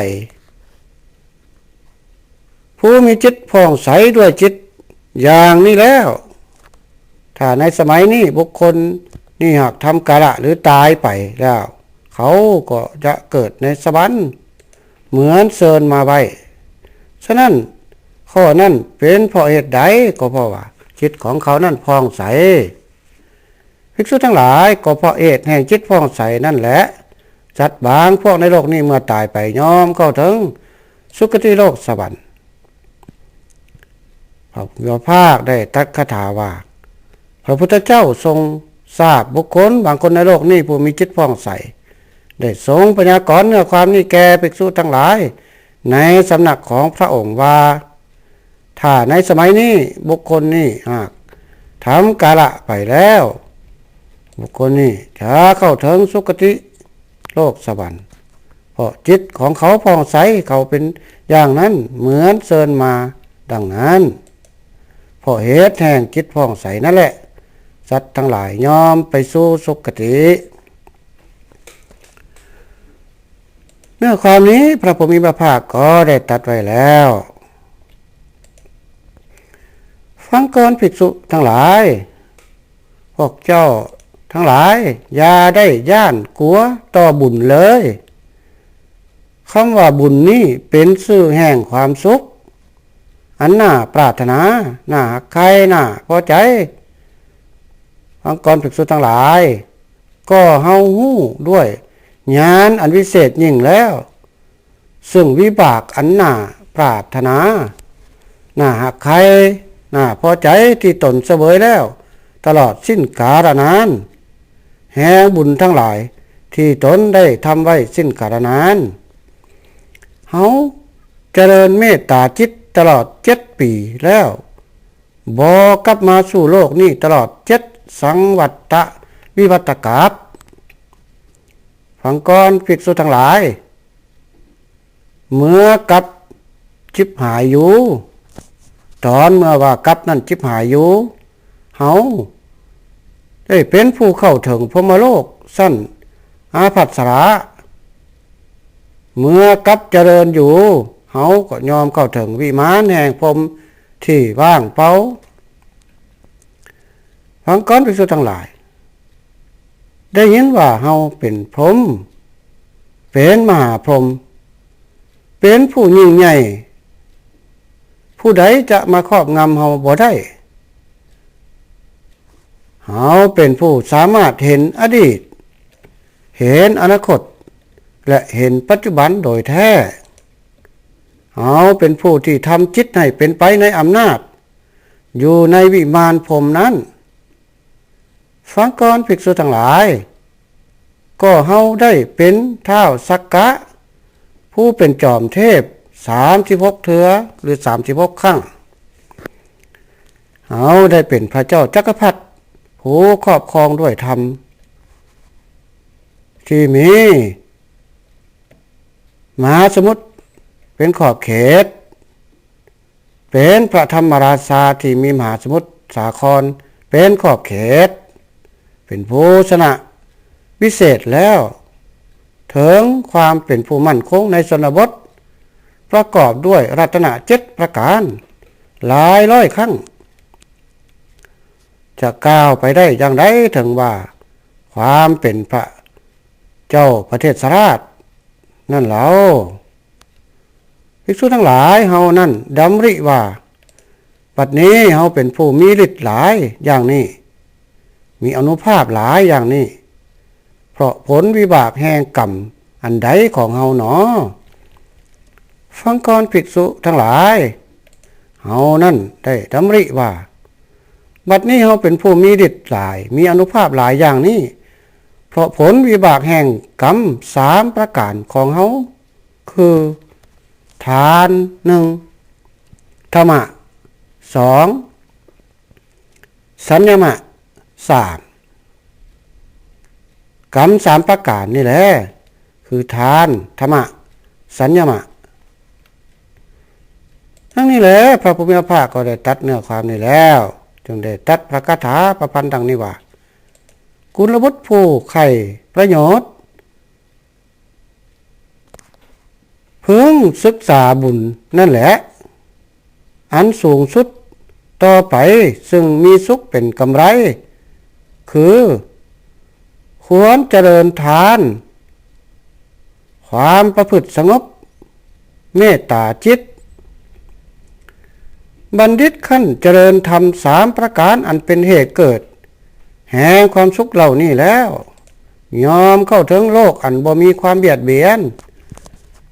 ຜູ້ມີຈິດຜ່ອງໃສດ້ວຍຈິດຢ່າງນີ້ແລ້ວ, ຖ້າໃນສະໄໝນີ້ບຸກຄົນນີ້ຫາກທຳກາລະ ຫຼື ຕາຍໄປແລ້ວ, ເຂົາກໍຈະເກີດໃນສະຫວັນ ເໝືອນເຊີນມາໄວ້. ສະນັ້ນ ຂໍ້ນັ້ນເປັນເພາະເຫດໃດ? ກໍເພາະວ່າຈິດຂອງເຂົານັ້ນຜ່ອງໃສ. ພິກສຸທັງຫຼາຍ, ກໍເພາະເຫດແຫ່ງຈິດຜ່ອງໃສນັ້ນແຫຼະ, ສັດບາງພວກໃນໂລກນີ້ເມື່ອຕາຍໄປ ຍ່ອມເຂົ້າເຖິງສຸຄະຕິໂລກສະຫວັນ. ພະຜູ້ມີພະພາກໄດ້ຕັດຄາຖາວ່າ, ພະພຸດທະເຈົ້າຊົງຊາບບຸກຄົນບາງຄົນໃນໂລກນີ້ ຜູ້ມີຈິດຜ່ອງໃສ, ໄດ້ຊົງພະຍາກອນເນື້ອຄວາມນີ້ແກ່ພິກສຸທັງຫຼາຍ ໃນສຳນັກຂອງພະອົງວ່າ, ຖ້າໃນສະໄໝນີ້ບຸກຄົນນີ້ຫາກທຳກາລະໄປແລ້ວ, ບຸກຄົນນີ້ຈະເຂົ້າເຖິງສຸຄະຕິໂລກສະຫວັນ, ເພາະຈິດຂອງເຂົາຜ່ອງໃສ, ເຂົາເປັນຢ່າງນັ້ນ, ເໝືອນເຊີນມາດັ່ງນັ້ນ. ເພາະເຫດແຫ່ງຈິດຜ່ອງໃສນັ້ນແຫຼະ, ສັດທັງຫຼາຍຍ່ອມໄປສູ່ສຸຄະຕິ. ເນື້ອຄວາມນີ້ພະຜູ້ມີພະພາກກໍໄດ້ຕັດໄວ້ແລ້ວ. ຟັງກ່ອນ ພິກສຸທັງຫຼາຍ, ພວກເຈົ້າທັງຫຼາຍຢ່າໄດ້ຢ້ານກົວຕໍ່ບຸນເລີຍ. ຄຳວ່າບຸນນີ້ເປັນຊື່ແຫ່ງຄວາມສຸກ ອັນໜ້າປາດຖະໜາ, ໜ້າຮັກໃຄ່, ໜ້າພໍໃຈ. ຟັງກ່ອນ ພິກສຸທັງຫຼາຍ, ກໍເຮົາຮູ້ດ້ວຍຍານອັນວິເສດຍິ່ງແລ້ວ ເຊິ່ງວິບາກອັນໜ້າປາດຖະໜາ, ໜ້າຮັກໃຄ່, ໜ້າພໍໃຈທີ່ຕົນສະເຫວີຍແລ້ວ ຕະຫຼອດສິ້ນກາລະນານ, ແຫ່ງບຸນທັງຫຼາຍທີ່ຕົນໄດ້ທຳໄວ້ສິ້ນກາລະນານ. ເຮົາຈະເລີນເມດຕາຈິດຕະຫຼອດເຈັດປີແລ້ວ ບໍ່ກັບມາສູ່ໂລກນີ້ຕະຫຼອດເຈັດສັງວັດຕະວິວັດຕະກັບ. ຟັງກ່ອນ ພິກສຸທັງຫຼາຍ, ເມື່ອກັບຈິບຫາຍຢູ່, ຕອນເມື່ອວ່າກັບນັ້ນຈິບຫາຍຢູ່, ເຮົາໄດ້ເປັນຜູ້ເຂົ້າເຖິງພົມມະໂລກຊັ້ນອາພັດສະລະ. ເມື່ອກັບຈະເລີນຢູ່, ເຮົາກໍຍອມເຂົ້າເຖິງວິມານແຫ່ງພົມທີ່ວ່າງເປົ່າ. ຟັງກ່ອນ ພິກສຸທັງຫຼາຍ, ໄດ້ຍິນວ່າເຮົາເປັນພົມ, ເປັນມະຫາພົມ, ເປັນຜູ້ຍິ່ງໃຫຍ່, ຜູ້ໃດຈະມາຄອບງຳເຮົາບໍ່ໄດ້. ເຮົາເປັນຜູ້ສາມາດເຫັນອະດີດ, ເຫັນອະນາຄົດ ແລະ ເຫັນປັດຈຸບັນໂດຍແທ້. ເຮົາເປັນຜູ້ທີ່ທຳຈິດໃຫ້ເປັນໄປໃນອຳນາດ ຢູ່ໃນວິມານພົມນັ້ນ. ຟັງກ່ອນ ພິກສຸທັງຫຼາຍ, ກໍເຮົາໄດ້ເປັນທ້າວສັກກະ ຜູ້ເປັນຈອມເທບ ສາມສິບຫົກເທື່ອ ຫຼື ສາມສິບຫົກຄັ້ງ. ເຮົາໄດ້ເປັນພະເຈົ້າຈັກກະພັດ ຜູ້ຄອບຄອງດ້ວຍທຳ ທີ່ມີມະຫາສະໝຸດ ເປັນຂອບເຂດ, ເປັນພະທຳມະລາຊາທີ່ມີມະຫາສະໝຸດສາຄອນເປັນຂອບເຂດ, ເປັນຜູ້ຊະນະວິເສດແລ້ວ ເຖິງຄວາມເປັນຜູ້ໝັ້ນຄົງໃນຊົນນະບົດ ປະກອບດ້ວຍລັດຕະນະເຈັດປະການ ຫຼາຍຮ້ອຍຄັ້ງ. ຈະກ່າວໄປໄດ້ຢ່າງໃດເຖິງວ່າຄວາມເປັນພະເຈົ້າປະເທດສະລາດນັ້ນເຫຼົ່າ? ພິກສຸທັງຫຼາຍ, ເຮົານັ້ນດຳລິວ່າ ບັດນີ້ເຮົາເປັນຜູ້ມີລິດຫຼາຍຢ່າງນີ້, ມີອານຸພາບຫຼາຍຢ່າງນີ້, ເພາະຜົນວິບາກແຫ່ງກຳອັນໃດຂອງເຮົາໜໍ? ຟັງກ່ອນ, ພິກສຸທັງຫຼາຍ, ເຮົານັ້ນໄດ້ດຳລິວ່າ ບັດນີ້ເຮົາເປັນຜູ້ມີລິດຫຼາຍ, ມີອານຸພາບຫຼາຍຢ່າງນີ້, ເພາະຜົນວິບາກແຫ່ງກຳສາມປະການຂອງເຮົາ ຄື ທານ ໜຶ່ງ, ທຳມະ ສອງ, ສັນຍະມະ ສາມ. ກຳສາມປະການນີ້ແຫຼະ ຄືທານ, ທຳມະ, ສັນຍະມະ. ທັງນີ້ແຫຼະ ພະຜູ້ມີພະພາກກໍໄດ້ຕັດເນື້ອຄວາມນີ້ແລ້ວ ຈຶ່ງໄດ້ຕັດພະຄາຖາປະພັນດັ່ງນີ້ວ່າ ກຸນລະບຸດຜູ້ໃຄ່ປະໂຫຍດ ເພິ່ງສຶກສາບຸນນັ້ນແຫຼະ ອັນສູງສຸດຕໍ່ໄປ ຊຶ່ງມີສຸກເປັນກຳໄລ ຄື ຄວນຈະເລີນທານ, ຄວາມປະພຶດສະຫງົບ, ເມດຕາຈິດ. ບັນດິດຂັ້ນຈະເລີນທຳສາມປະການ ອັນເປັນເຫດເກີດ ແຫ່ງຄວາມສຸກເຫຼົ່ານີ້ແລ້ວ ຍ່ອມເຂົ້າເຖິງໂລກອັນບໍ່ມີຄວາມບຽດບຽນ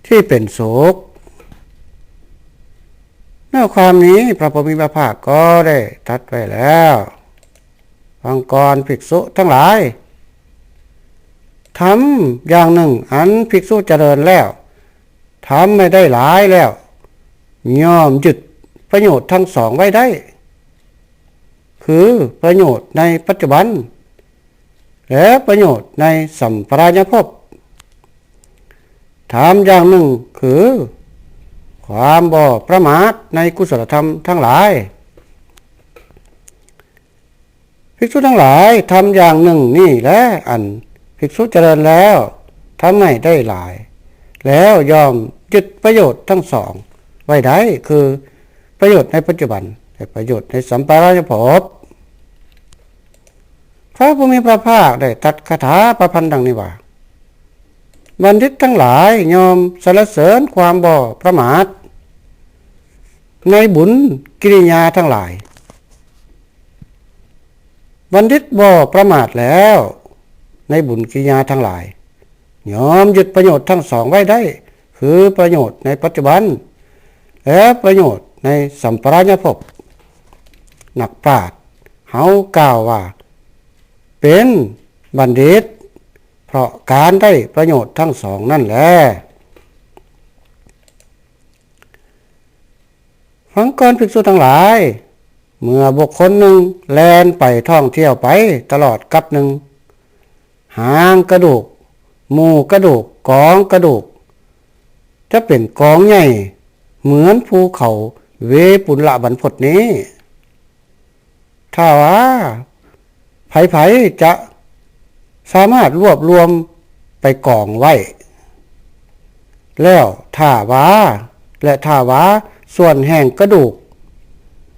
ທີ່ເປັນສຸກ. ເນື້ອຄວາມນີ້ພະຜູ້ມີພະພາກກໍໄດ້ຕັດໄວ້ແລ້ວ. ຟັງກ່ອນ ພິກສຸທັງຫຼາຍ, ທຳຢ່າງໜຶ່ງອັນພິກສຸຈະເລີນແລ້ວ ທຳໃຫ້ໄດ້ຫຼາຍແລ້ວ ຍ່ອມຍຶດປະໂຫຍດທັງສອງໄວ້ໄດ້ ຄືປະໂຫຍດໃນປັດຈຸບັນ ແລະ ປະໂຫຍດໃນສຳປະລາຍະພົບ. ທຳຢ່າງໜຶ່ງຄື ຄວາມບໍ່ປະໝາດໃນກຸສະລະທຳທັງຫຼາຍ. ພິກສຸທັງຫຼາຍ, ທຳຢ່າງໜຶ່ງນີ້ແລ ອັນພິກສຸຈະເລີນແລ້ວ ທຳໃຫ້ໄດ້ຫຼາຍແລ້ວ ຍ່ອມຍຶດປະໂຫຍດທັງສອງໄວ້ໄດ້ ຄືປະໂຫຍດໃນປັດຈຸບັນ ແລະ ປະໂຫຍດໃນສຳປະລາຍະພົບ. ພະຜູ້ມີພະພາກໄດ້ຕັດຄາຖາປະພັນດັ່ງນີ້ວ່າ ບັນດິດທັງຫຼາຍ ຍ່ອມສັນລະເສີນຄວາມບໍ່ປະໝາດໃນບຸນກິລິຍາທັງຫຼາຍ. ບັນດິດບໍ່ປະໝາດແລ້ວໃນບຸນກິລິຍາທັງຫຼາຍ ຍ່ອມຍຶດປະໂຫຍດທັງສອງໄວ້ໄດ້ ຄືປະໂຫຍດໃນປັດຈຸບັນ ແລະ ປະໂຫຍດໃນສຳປະລາຍະພົບ. ນັກປາດເຮົາກ່າວວ່າ ເປັນບັນດິດ ເພາະການໄດ້ປະໂຫຍດທັງສອງນັ້ນແລ. ຟັງກ່ອນ ພິກສຸທັງຫຼາຍ, ເມື່ອບຸກຄົນໜຶ່ງແລ່ນໄປທ່ອງທ່ຽວໄປຕະຫຼອດກັບໜຶ່ງ, ຫາງກະດູກ, ໝູ່ກະດູກ, ກອງກະດູກ ຈະເປັນກອງໃຫຍ່ເໝືອນພູເຂົາເວປຸນລະບັນພົດນີ້. ຖ້າວ່າໃຜໆຈະສາມາດລວບລວມໄປກອງໄວ້ ແລ້ວຖ້າວ່າ ແລະ ຖ້າວ່າສ່ວນແຫ່ງກະດູກ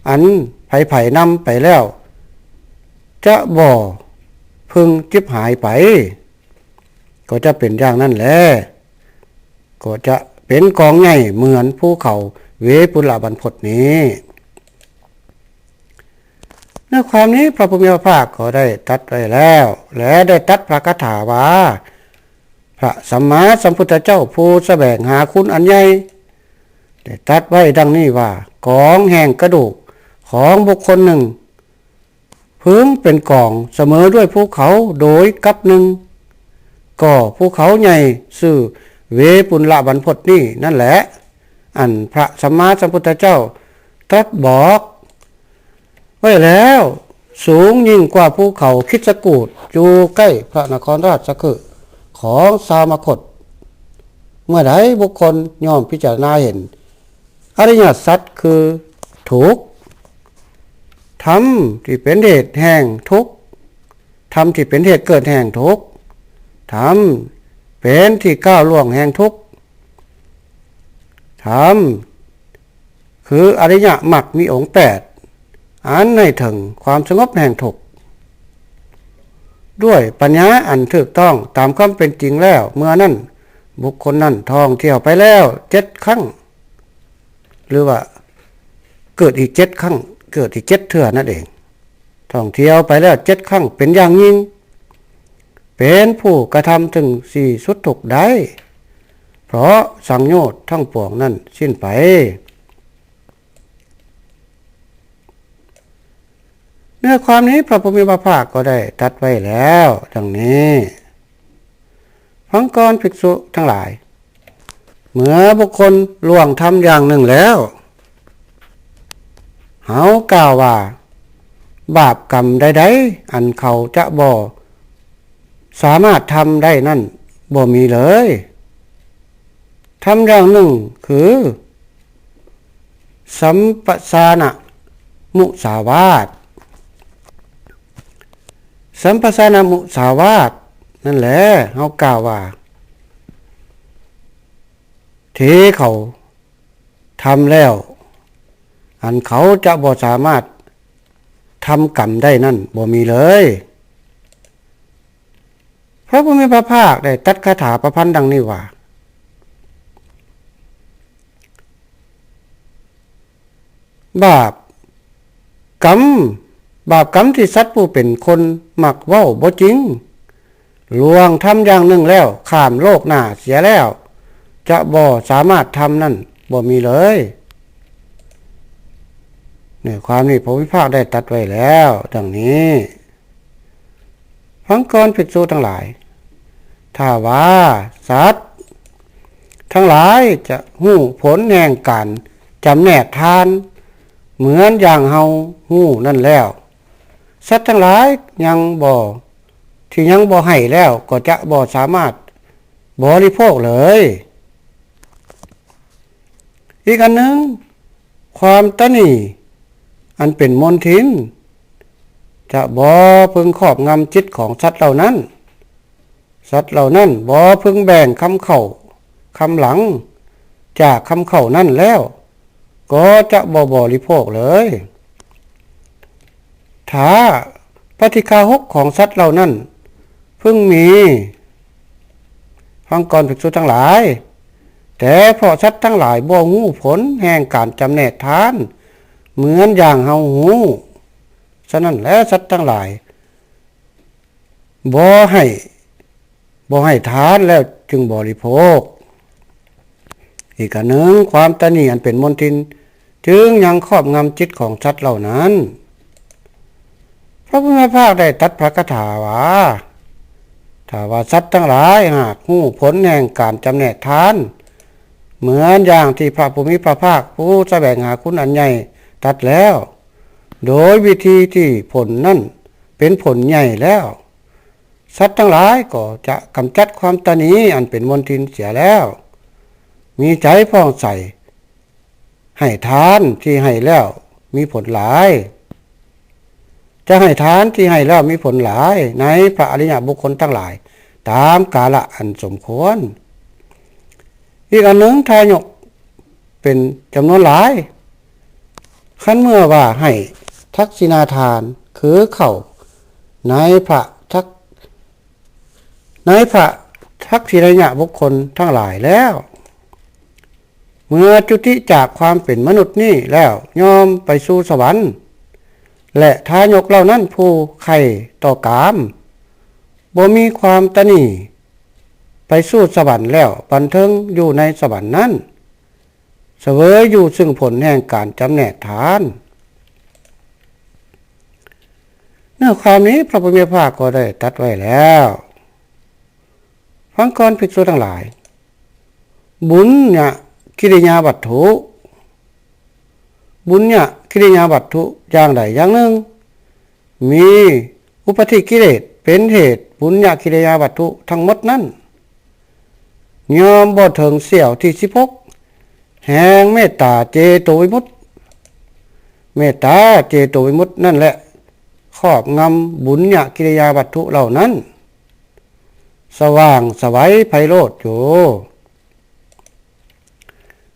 ອັນໃຜໆນຳໄປແລ້ວ ຈະບໍ່ເພິ່ງຈິບຫາຍໄປ ກໍຈະເປັນຢ່າງນັ້ນແລ. ກໍຈະເປັນກອງໃຫຍ່ເໝືອນພູເຂົາເວປຸນລະບັນພົດນີ້. ເນື້ອຄວາມນີ້ພະຜູ້ມີພະພາກກໍໄດ້ຕັດໄວ້ແລ້ວ ແລະ ໄດ້ຕັດພະຄາຖາວ່າ ພະສຳມາສຳພຸດທະເຈົ້າຜູ້ສະແຫວງຫາຄຸນອັນໃຫຍ່ ໄດ້ຕັດໄວ້ດັ່ງນີ້ວ່າ ກອງແຫ່ງກະດູກຂອງບຸກຄົນໜຶ່ງ ເພິ່ງເປັນກອງສະເໝີດ້ວຍພູເຂົາໂດຍກັບໜຶ່ງ, ກໍພູເຂົາໃຫຍ່ຊື່ເວປຸນລະບັນພົດນີ້ນັ້ນແຫຼະ ອັນພະສຳມາສຳພຸດທະເຈົ້າຕັດບອກໄວ້ແລ້ວ ສູງຍິ່ງກວ່າພູເຂົາຄິດສະກູດ ຢູ່ໃກ້ພະນະຄອນລາຊະຄຶຂອງຊາວມະຄົດ. ເມື່ອໃດບຸກຄົນຍ່ອມພິຈາລະນາເຫັນອະລິຍະສັດຄືທຸກ, ທຳທີ່ເປັນເຫດແຫ່ງທຸກ, ທຳທີ່ເປັນເຫດເກີດແຫ່ງທຸກ, ທຳເປັນທີ່ກ້າວລ່ວງແຫ່ງທຸກ, ທຳ ຄືອະລິຍະມັກມີອົງແປດ ອັນໃຫ້ເຖິງຄວາມສະຫງົບແຫ່ງທຸກ ດ້ວຍປັນຍາອັນຖືກຕ້ອງຕາມຄວາມເປັນຈິງແລ້ວ, ເມື່ອນັ້ນບຸກຄົນນັ້ນທ່ອງທ່ຽວໄປແລ້ວເຈັດຄັ້ງ ຫຼືວ່າເກີດອີກເຈັດຄັ້ງ, ເກີດອີກເຈັດເທື່ອນັ້ນເອງ. ທ່ອງທ່ຽວໄປແລ້ວເຈັດຄັ້ງເປັນຢ່າງຍິ່ງ, ເປັນຜູ້ກະທຳເຖິງທີ່ສຸດທຸກໄດ້, ເພາະສັງໂຍດທັງປວງນັ້ນສິ້ນໄປ. ເນື້ອຄວາມນີ້ພະຜູ້ມີພະພາກກໍໄດ້ຕັດໄວ້ແລ້ວດັ່ງນີ້. ຟັງກ່ອນ ພິກສຸທັງຫຼາຍ, ເມື່ອບຸກຄົນລ່ວງທຳຢ່າງໜຶ່ງແລ້ວ, ເຮົາກ່າວວ່າ ບາບກຳໃດໆ ອັນເຂົາຈະບໍ່ສາມາດທຳໄດ້ນັ້ນບໍ່ມີເລີຍ. ທຳຢ່າງໜຶ່ງຄື ສຳປະຊານະມຸສາວາດ. ສຳປະຊານະມຸສາວາດນັ້ນແຫຼະ ເຮົາກ່າວວ່າ ທີ່ເຂົາທຳແລ້ວ ອັນເຂົາຈະບໍ່ສາມາດທຳກຳໄດ້ນັ້ນບໍ່ມີເລີຍ. ພະຜູ້ມີພະພາກໄດ້ຕັດຄາຖາປະພັນດັ່ງນີ້ວ່າ ບາບກຳ, ບາບກຳທີ່ສັດຜູ້ເປັນຄົນມັກເວົ້າບໍ່ຈິງ, ລ່ວງທຳຢ່າງໜຶ່ງແລ້ວ ຂ້າມໂລກໜ້າເສຍແລ້ວ ຈະບໍ່ສາມາດທຳນັ້ນບໍ່ມີເລີຍ. ເນື້ອຄວາມນີ້ພະຜູ້ມີພະພາກໄດ້ຕັດໄວ້ແລ້ວດັ່ງນີ້. ຟັງກ່ອນ ພິກສຸທັງຫຼາຍ, ຖ້າວ່າສັດທັງຫຼາຍຈະຮູ້ຜົນແຫ່ງການຈຳແນກທານ ເໝືອນຢ່າງເຮົາຮູ້ນັ້ນແລ້ວ, ສັດທັງຫຼາຍຍັງບໍ່, ທີ່ຍັງບໍ່ໃຫ້ແລ້ວ ກໍຈະບໍ່ສາມາດບໍລິໂພກເລີຍ. ອີກອັນໜຶ່ງ, ຄວາມຕະໜີ່ອັນເປັນມົນທິນ ຈະບໍ່ເພິ່ງຄອບງຳຈິດຂອງສັດເຫຼົ່ານັ້ນ. ສັດເຫຼົ່ານັ້ນບໍ່ເພິ່ງແບ່ງຄຳເຂົ້າຄຳຫຼັງຈາກຄຳເຂົ້ານັ້ນແລ້ວ ກໍຈະບໍ່ບໍລິໂພກເລີຍ. ຖ້າປະຕິຄາຫົກຂອງສັດເຫຼົ່ານັ້ນເພິ່ງມີ, ຟັງກ່ອນ ພິກສຸທັງຫຼາຍ, ແຕ່ເພາະສັດທັງຫຼາຍບໍ່ຮູ້ຜົນແຫ່ງການຈຳແນກທານ ເໝືອນຢ່າງເຮົາຮູ້, ສະນັ້ນແຫຼະ ສັດທັງຫຼາຍ ບໍ່ໃຫ້, ບໍ່ໃຫ້ທານແລ້ວຈຶ່ງບໍລິໂພກ. ອີກອັນໜຶ່ງ, ຄວາມຕະໜີ່ອັນເປັນມົນທິນຈຶ່ງຍັງຄອບງຳຈິດຂອງສັດເຫຼົ່ານັ້ນ. ພະຜູ້ມີພະພາກໄດ້ຕັດພະຄາຖາວ່າ, ຖ້າວ່າສັດທັງຫຼາຍຫາກຮູ້ຜົນແຫ່ງການຈຳແນກທານ ເໝືອນຢ່າງທີ່ພະຜູ້ມີພະພາກຜູ້ສະແຫວງຫາຄຸນອັນໃຫຍ່ຕັດແລ້ວ, ໂດຍວິທີທີ່ຜົນນັ້ນເປັນຜົນໃຫຍ່ແລ້ວ, ສັດທັງຫຼາຍກໍຈະກຳຈັດຄວາມຕະໜີ່ອັນເປັນມົນທິນເສຍແລ້ວ, ມີໃຈຜ່ອງໃສ, ໃຫ້ທານທີ່ໃຫ້ແລ້ວມີຜົນຫຼາຍ, ຈະໃຫ້ທານທີ່ໃຫ້ແລ້ວມີຜົນຫຼາຍໃນພະອະລິຍະບຸກຄົນທັງຫຼາຍ ຕາມກາລະອັນສົມຄວນ. ອີກອັນໜຶ່ງ, ທາຍົກເປັນຈຳນວນຫຼາຍ, ຄັນເມື່ອວ່າໃຫ້ທັກສິນາທານຄືເຂົ້າໃນພະທັກ, ໃນພະທັກສິນາຍະບຸກຄົນທັງຫຼາຍແລ້ວ, ເມື່ອຈຸຕິຈາກຄວາມເປັນມະນຸດນີ້ແລ້ວ ຍ່ອມໄປສູ່ສະຫວັນ, ແລະ ທາຍົກເຫຼົ່ານັ້ນຜູ້ໃຄ່ຕໍ່ກາມ ບໍ່ມີຄວາມຕະໜີ່ ໄປສູ່ສະຫວັນແລ້ວບັນເທີງຢູ່ໃນສະຫວັນນັ້ນ ສະເຫວີຍຢູ່ຊຶ່ງຜົນແຫ່ງການຈຳແນກທານ. ເນື້ອຄວາມນີ້ພະຜູ້ມີພະພາກກໍໄດ້ຕັດໄວ້ແລ້ວ. ຟັງກ່ອນ ພິກສຸທັງຫຼາຍ, ບຸນຍະກິລິຍາວັດຖຸ, ບຸນຍະກິລິຍາວັດຖຸຢ່າງໃດຢ່າງໜຶ່ງ ມີອຸປາທິກິເລດເປັນເຫດບຸນຍະກິລິຍາວັດຖຸທັງໝົດນັ້ນ, ຍ່ອມບໍ່ເຖິງສ່ຽວທີສິບຫົກແຫ່ງເມດຕາເຈໂຕວິມຸດ. ເມດຕາເຈໂຕວິມຸດນັ້ນແຫຼະ ຄອບງຳບຸນຍະກິລິຍາວັດຖຸເຫຼົ່ານັ້ນ ສະຫວ່າງສະໄຫວໄພໂລດຢູ່.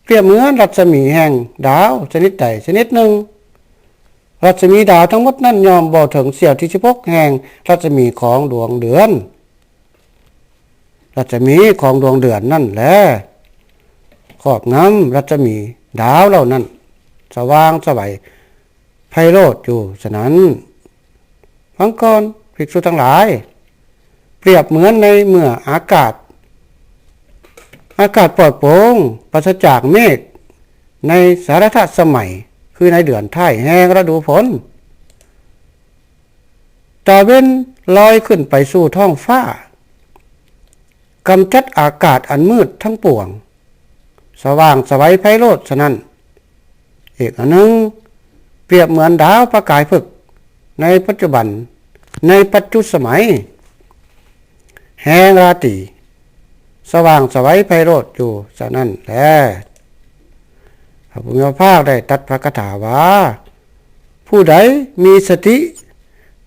ປຽບເໝືອນລັດສະໝີແຫ່ງດາວຊະນິດໃດຊະນິດໜຶ່ງ. ລັດສະໝີດາວທັງໝົດນັ້ນຍ່ອມບໍ່ເຖິງສ່ຽວທີສິບຫົກແຫ່ງລັດສະໝີຂອງດວງເດືອນ. ລັດສະໝີຂອງດວງເດືອນນັ້ນແຫຼະ ຄອບງຳລັດສະໝີດາວເຫຼົ່ານັ້ນ ສະຫວ່າງສະໄຫວໄພໂລດຢູ່. ສະນັ້ນ ຟັງກ່ອນ ພິກສຸທັງຫຼາຍ, ປຽບເໝືອນໃນເມື່ອອາກາດ, ອາກາດປອດໂປ່ງ ປາສະຈາກເມກ ໃນສາລະທະສະໄໝ ຄືໃນເດືອນທ້າຍແຫ່ງລະດູຝົນ, ຕາເວັນລອຍຂຶ້ນໄປສູ່ທ້ອງຟ້າ, ກຳຈັດອາກາດອັນມືດທັງປວງ, ສະຫວ່າງສະໄຫວໄພໂລດ. ສະນັ້ນ ອີກອັນໜຶ່ງ, ປຽບເໝືອນດາວປະກາຍພຶກໃນປັດຈຸບັນ, ໃນປັດຈຸສະໄໝແຫ່ງລາຕີ, ສະຫວ່າງສະໄຫວໄພໂລດຢູ່. ສະນັ້ນແລ ພະຜູ້ມີພະພາກໄດ້ຕັດພະຄາຖາວ່າ, ຜູ້ໃດມີສະຕິ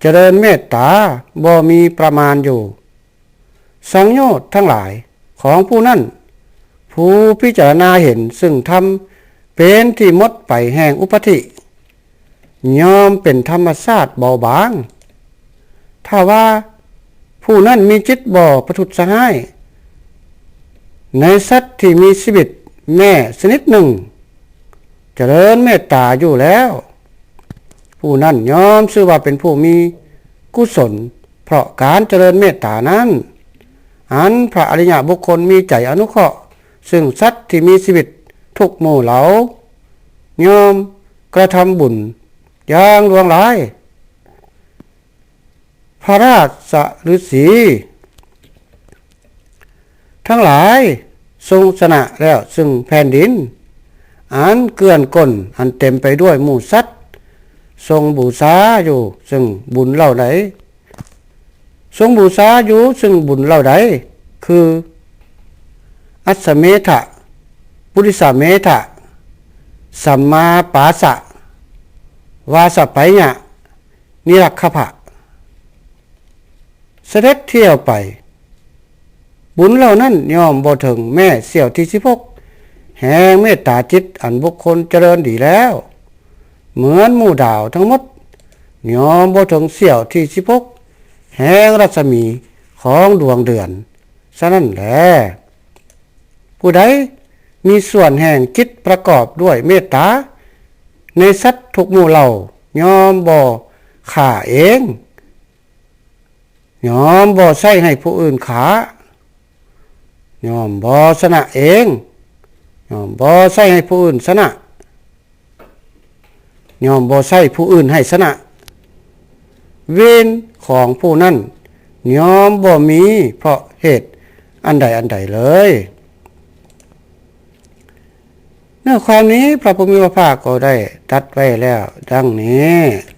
ຈະເລີນເມດຕາບໍ່ມີປະມານຢູ່, ສັງໂຍດທັງຫຼາຍຂອງຜູ້ນັ້ນ, ຜູ້ພິຈາລະນາເຫັນຊຶ່ງທຳເປັນທີ່ໝົດໄປແຫ່ງອຸປາທິ, ຍ່ອມເປັນທຳມະຊາດເບົາບາງ. ຖ້າວ່າຜູ້ນັ້ນມີຈິດບໍ່ປະທຸດສະຮ້າຍໃນສັດທີ່ມີຊີວິດແມ້ຊະນິດໜຶ່ງ, ຈະເລີນເມດຕາຢູ່ແລ້ວ, ຜູ້ນັ້ນຍ່ອມຊື່ວ່າເປັນຜູ້ມີກຸສົນ ເພາະການຈະເລີນເມດຕານັ້ນ, ອັນພະອະລິຍະບຸກຄົນມີໃຈອະນຸເຄາະຊຶ່ງສັດທີ່ມີຊີວິດທຸກໝູ່ເຫຼົ່າ, ຍ່ອມກະທຳບຸນຢ່າງຫຼວງຫຼາຍ. ພະລາຊະລືສີທັງຫຼາຍ ຊົງຊະນະແລ້ວຊຶ່ງແຜ່ນດິນອັນເກື້ອນກົ້ນ ອັນເຕັມໄປດ້ວຍໝູ່ສັດ, ຊົງບູຊາຢູ່ຊຶ່ງບຸນເຫຼົ່າໃດ, ຊົງບູຊາຢູ່ຊຶ່ງບຸນເຫຼົ່າໃດ ຄື ອັດສະເມທະ, ປຸລິສະເມທະ, ສຳມາປາສະ, ວາສະໄປຍະ, ນິລັກຂະພະ ສະເດັດທ່ຽວໄປ, ບຸນເຫຼົ່ານັ້ນຍ່ອມບໍ່ເຖິງແມ້ສ່ຽວທີສິບຫົກແຫ່ງເມດຕາຈິດອັນບຸກຄົນຈະເລີນດີແລ້ວ, ເໝືອນໝູ່ດາວທັງໝົດ ຍ່ອມບໍ່ເຖິງສ່ຽວທີສິບຫົກແຫ່ງລັດສະໝີຂອງດວງເດືອນ. ສະນັ້ນແລ ຜູ້ໃດມີສ່ວນແຫ່ງຈິດປະກອບດ້ວຍເມດຕາໃນສັດທຸກໝູ່ເຫຼົ່າ, ຍ່ອມບໍ່ຂ້າເອງ, ຍ່ອມບໍ່ໃຊ້ໃຫ້ຜູ້ອື່ນຂ້າ, ຍ່ອມບໍ່ຊະນະເອງ, ຍ່ອມບໍ່ໃຊ້ໃຫ້ຜູ້ອື່ນຊະນະ, ຍ່ອມບໍ່ໃຊ້ຜູ້ອື່ນໃຫ້ຊະນະ. ເວນຂອງຜູ້ນັ້ນຍ່ອມບໍ່ມີເພາະເຫດອັນໃດອັນໃດເລີຍ. ເນື້ອຄວາມນີ້ ພະຜູ້ມີພະພາກກໍໄດ້ຕັດໄວ້ແລ້ວດັ່ງນີ້.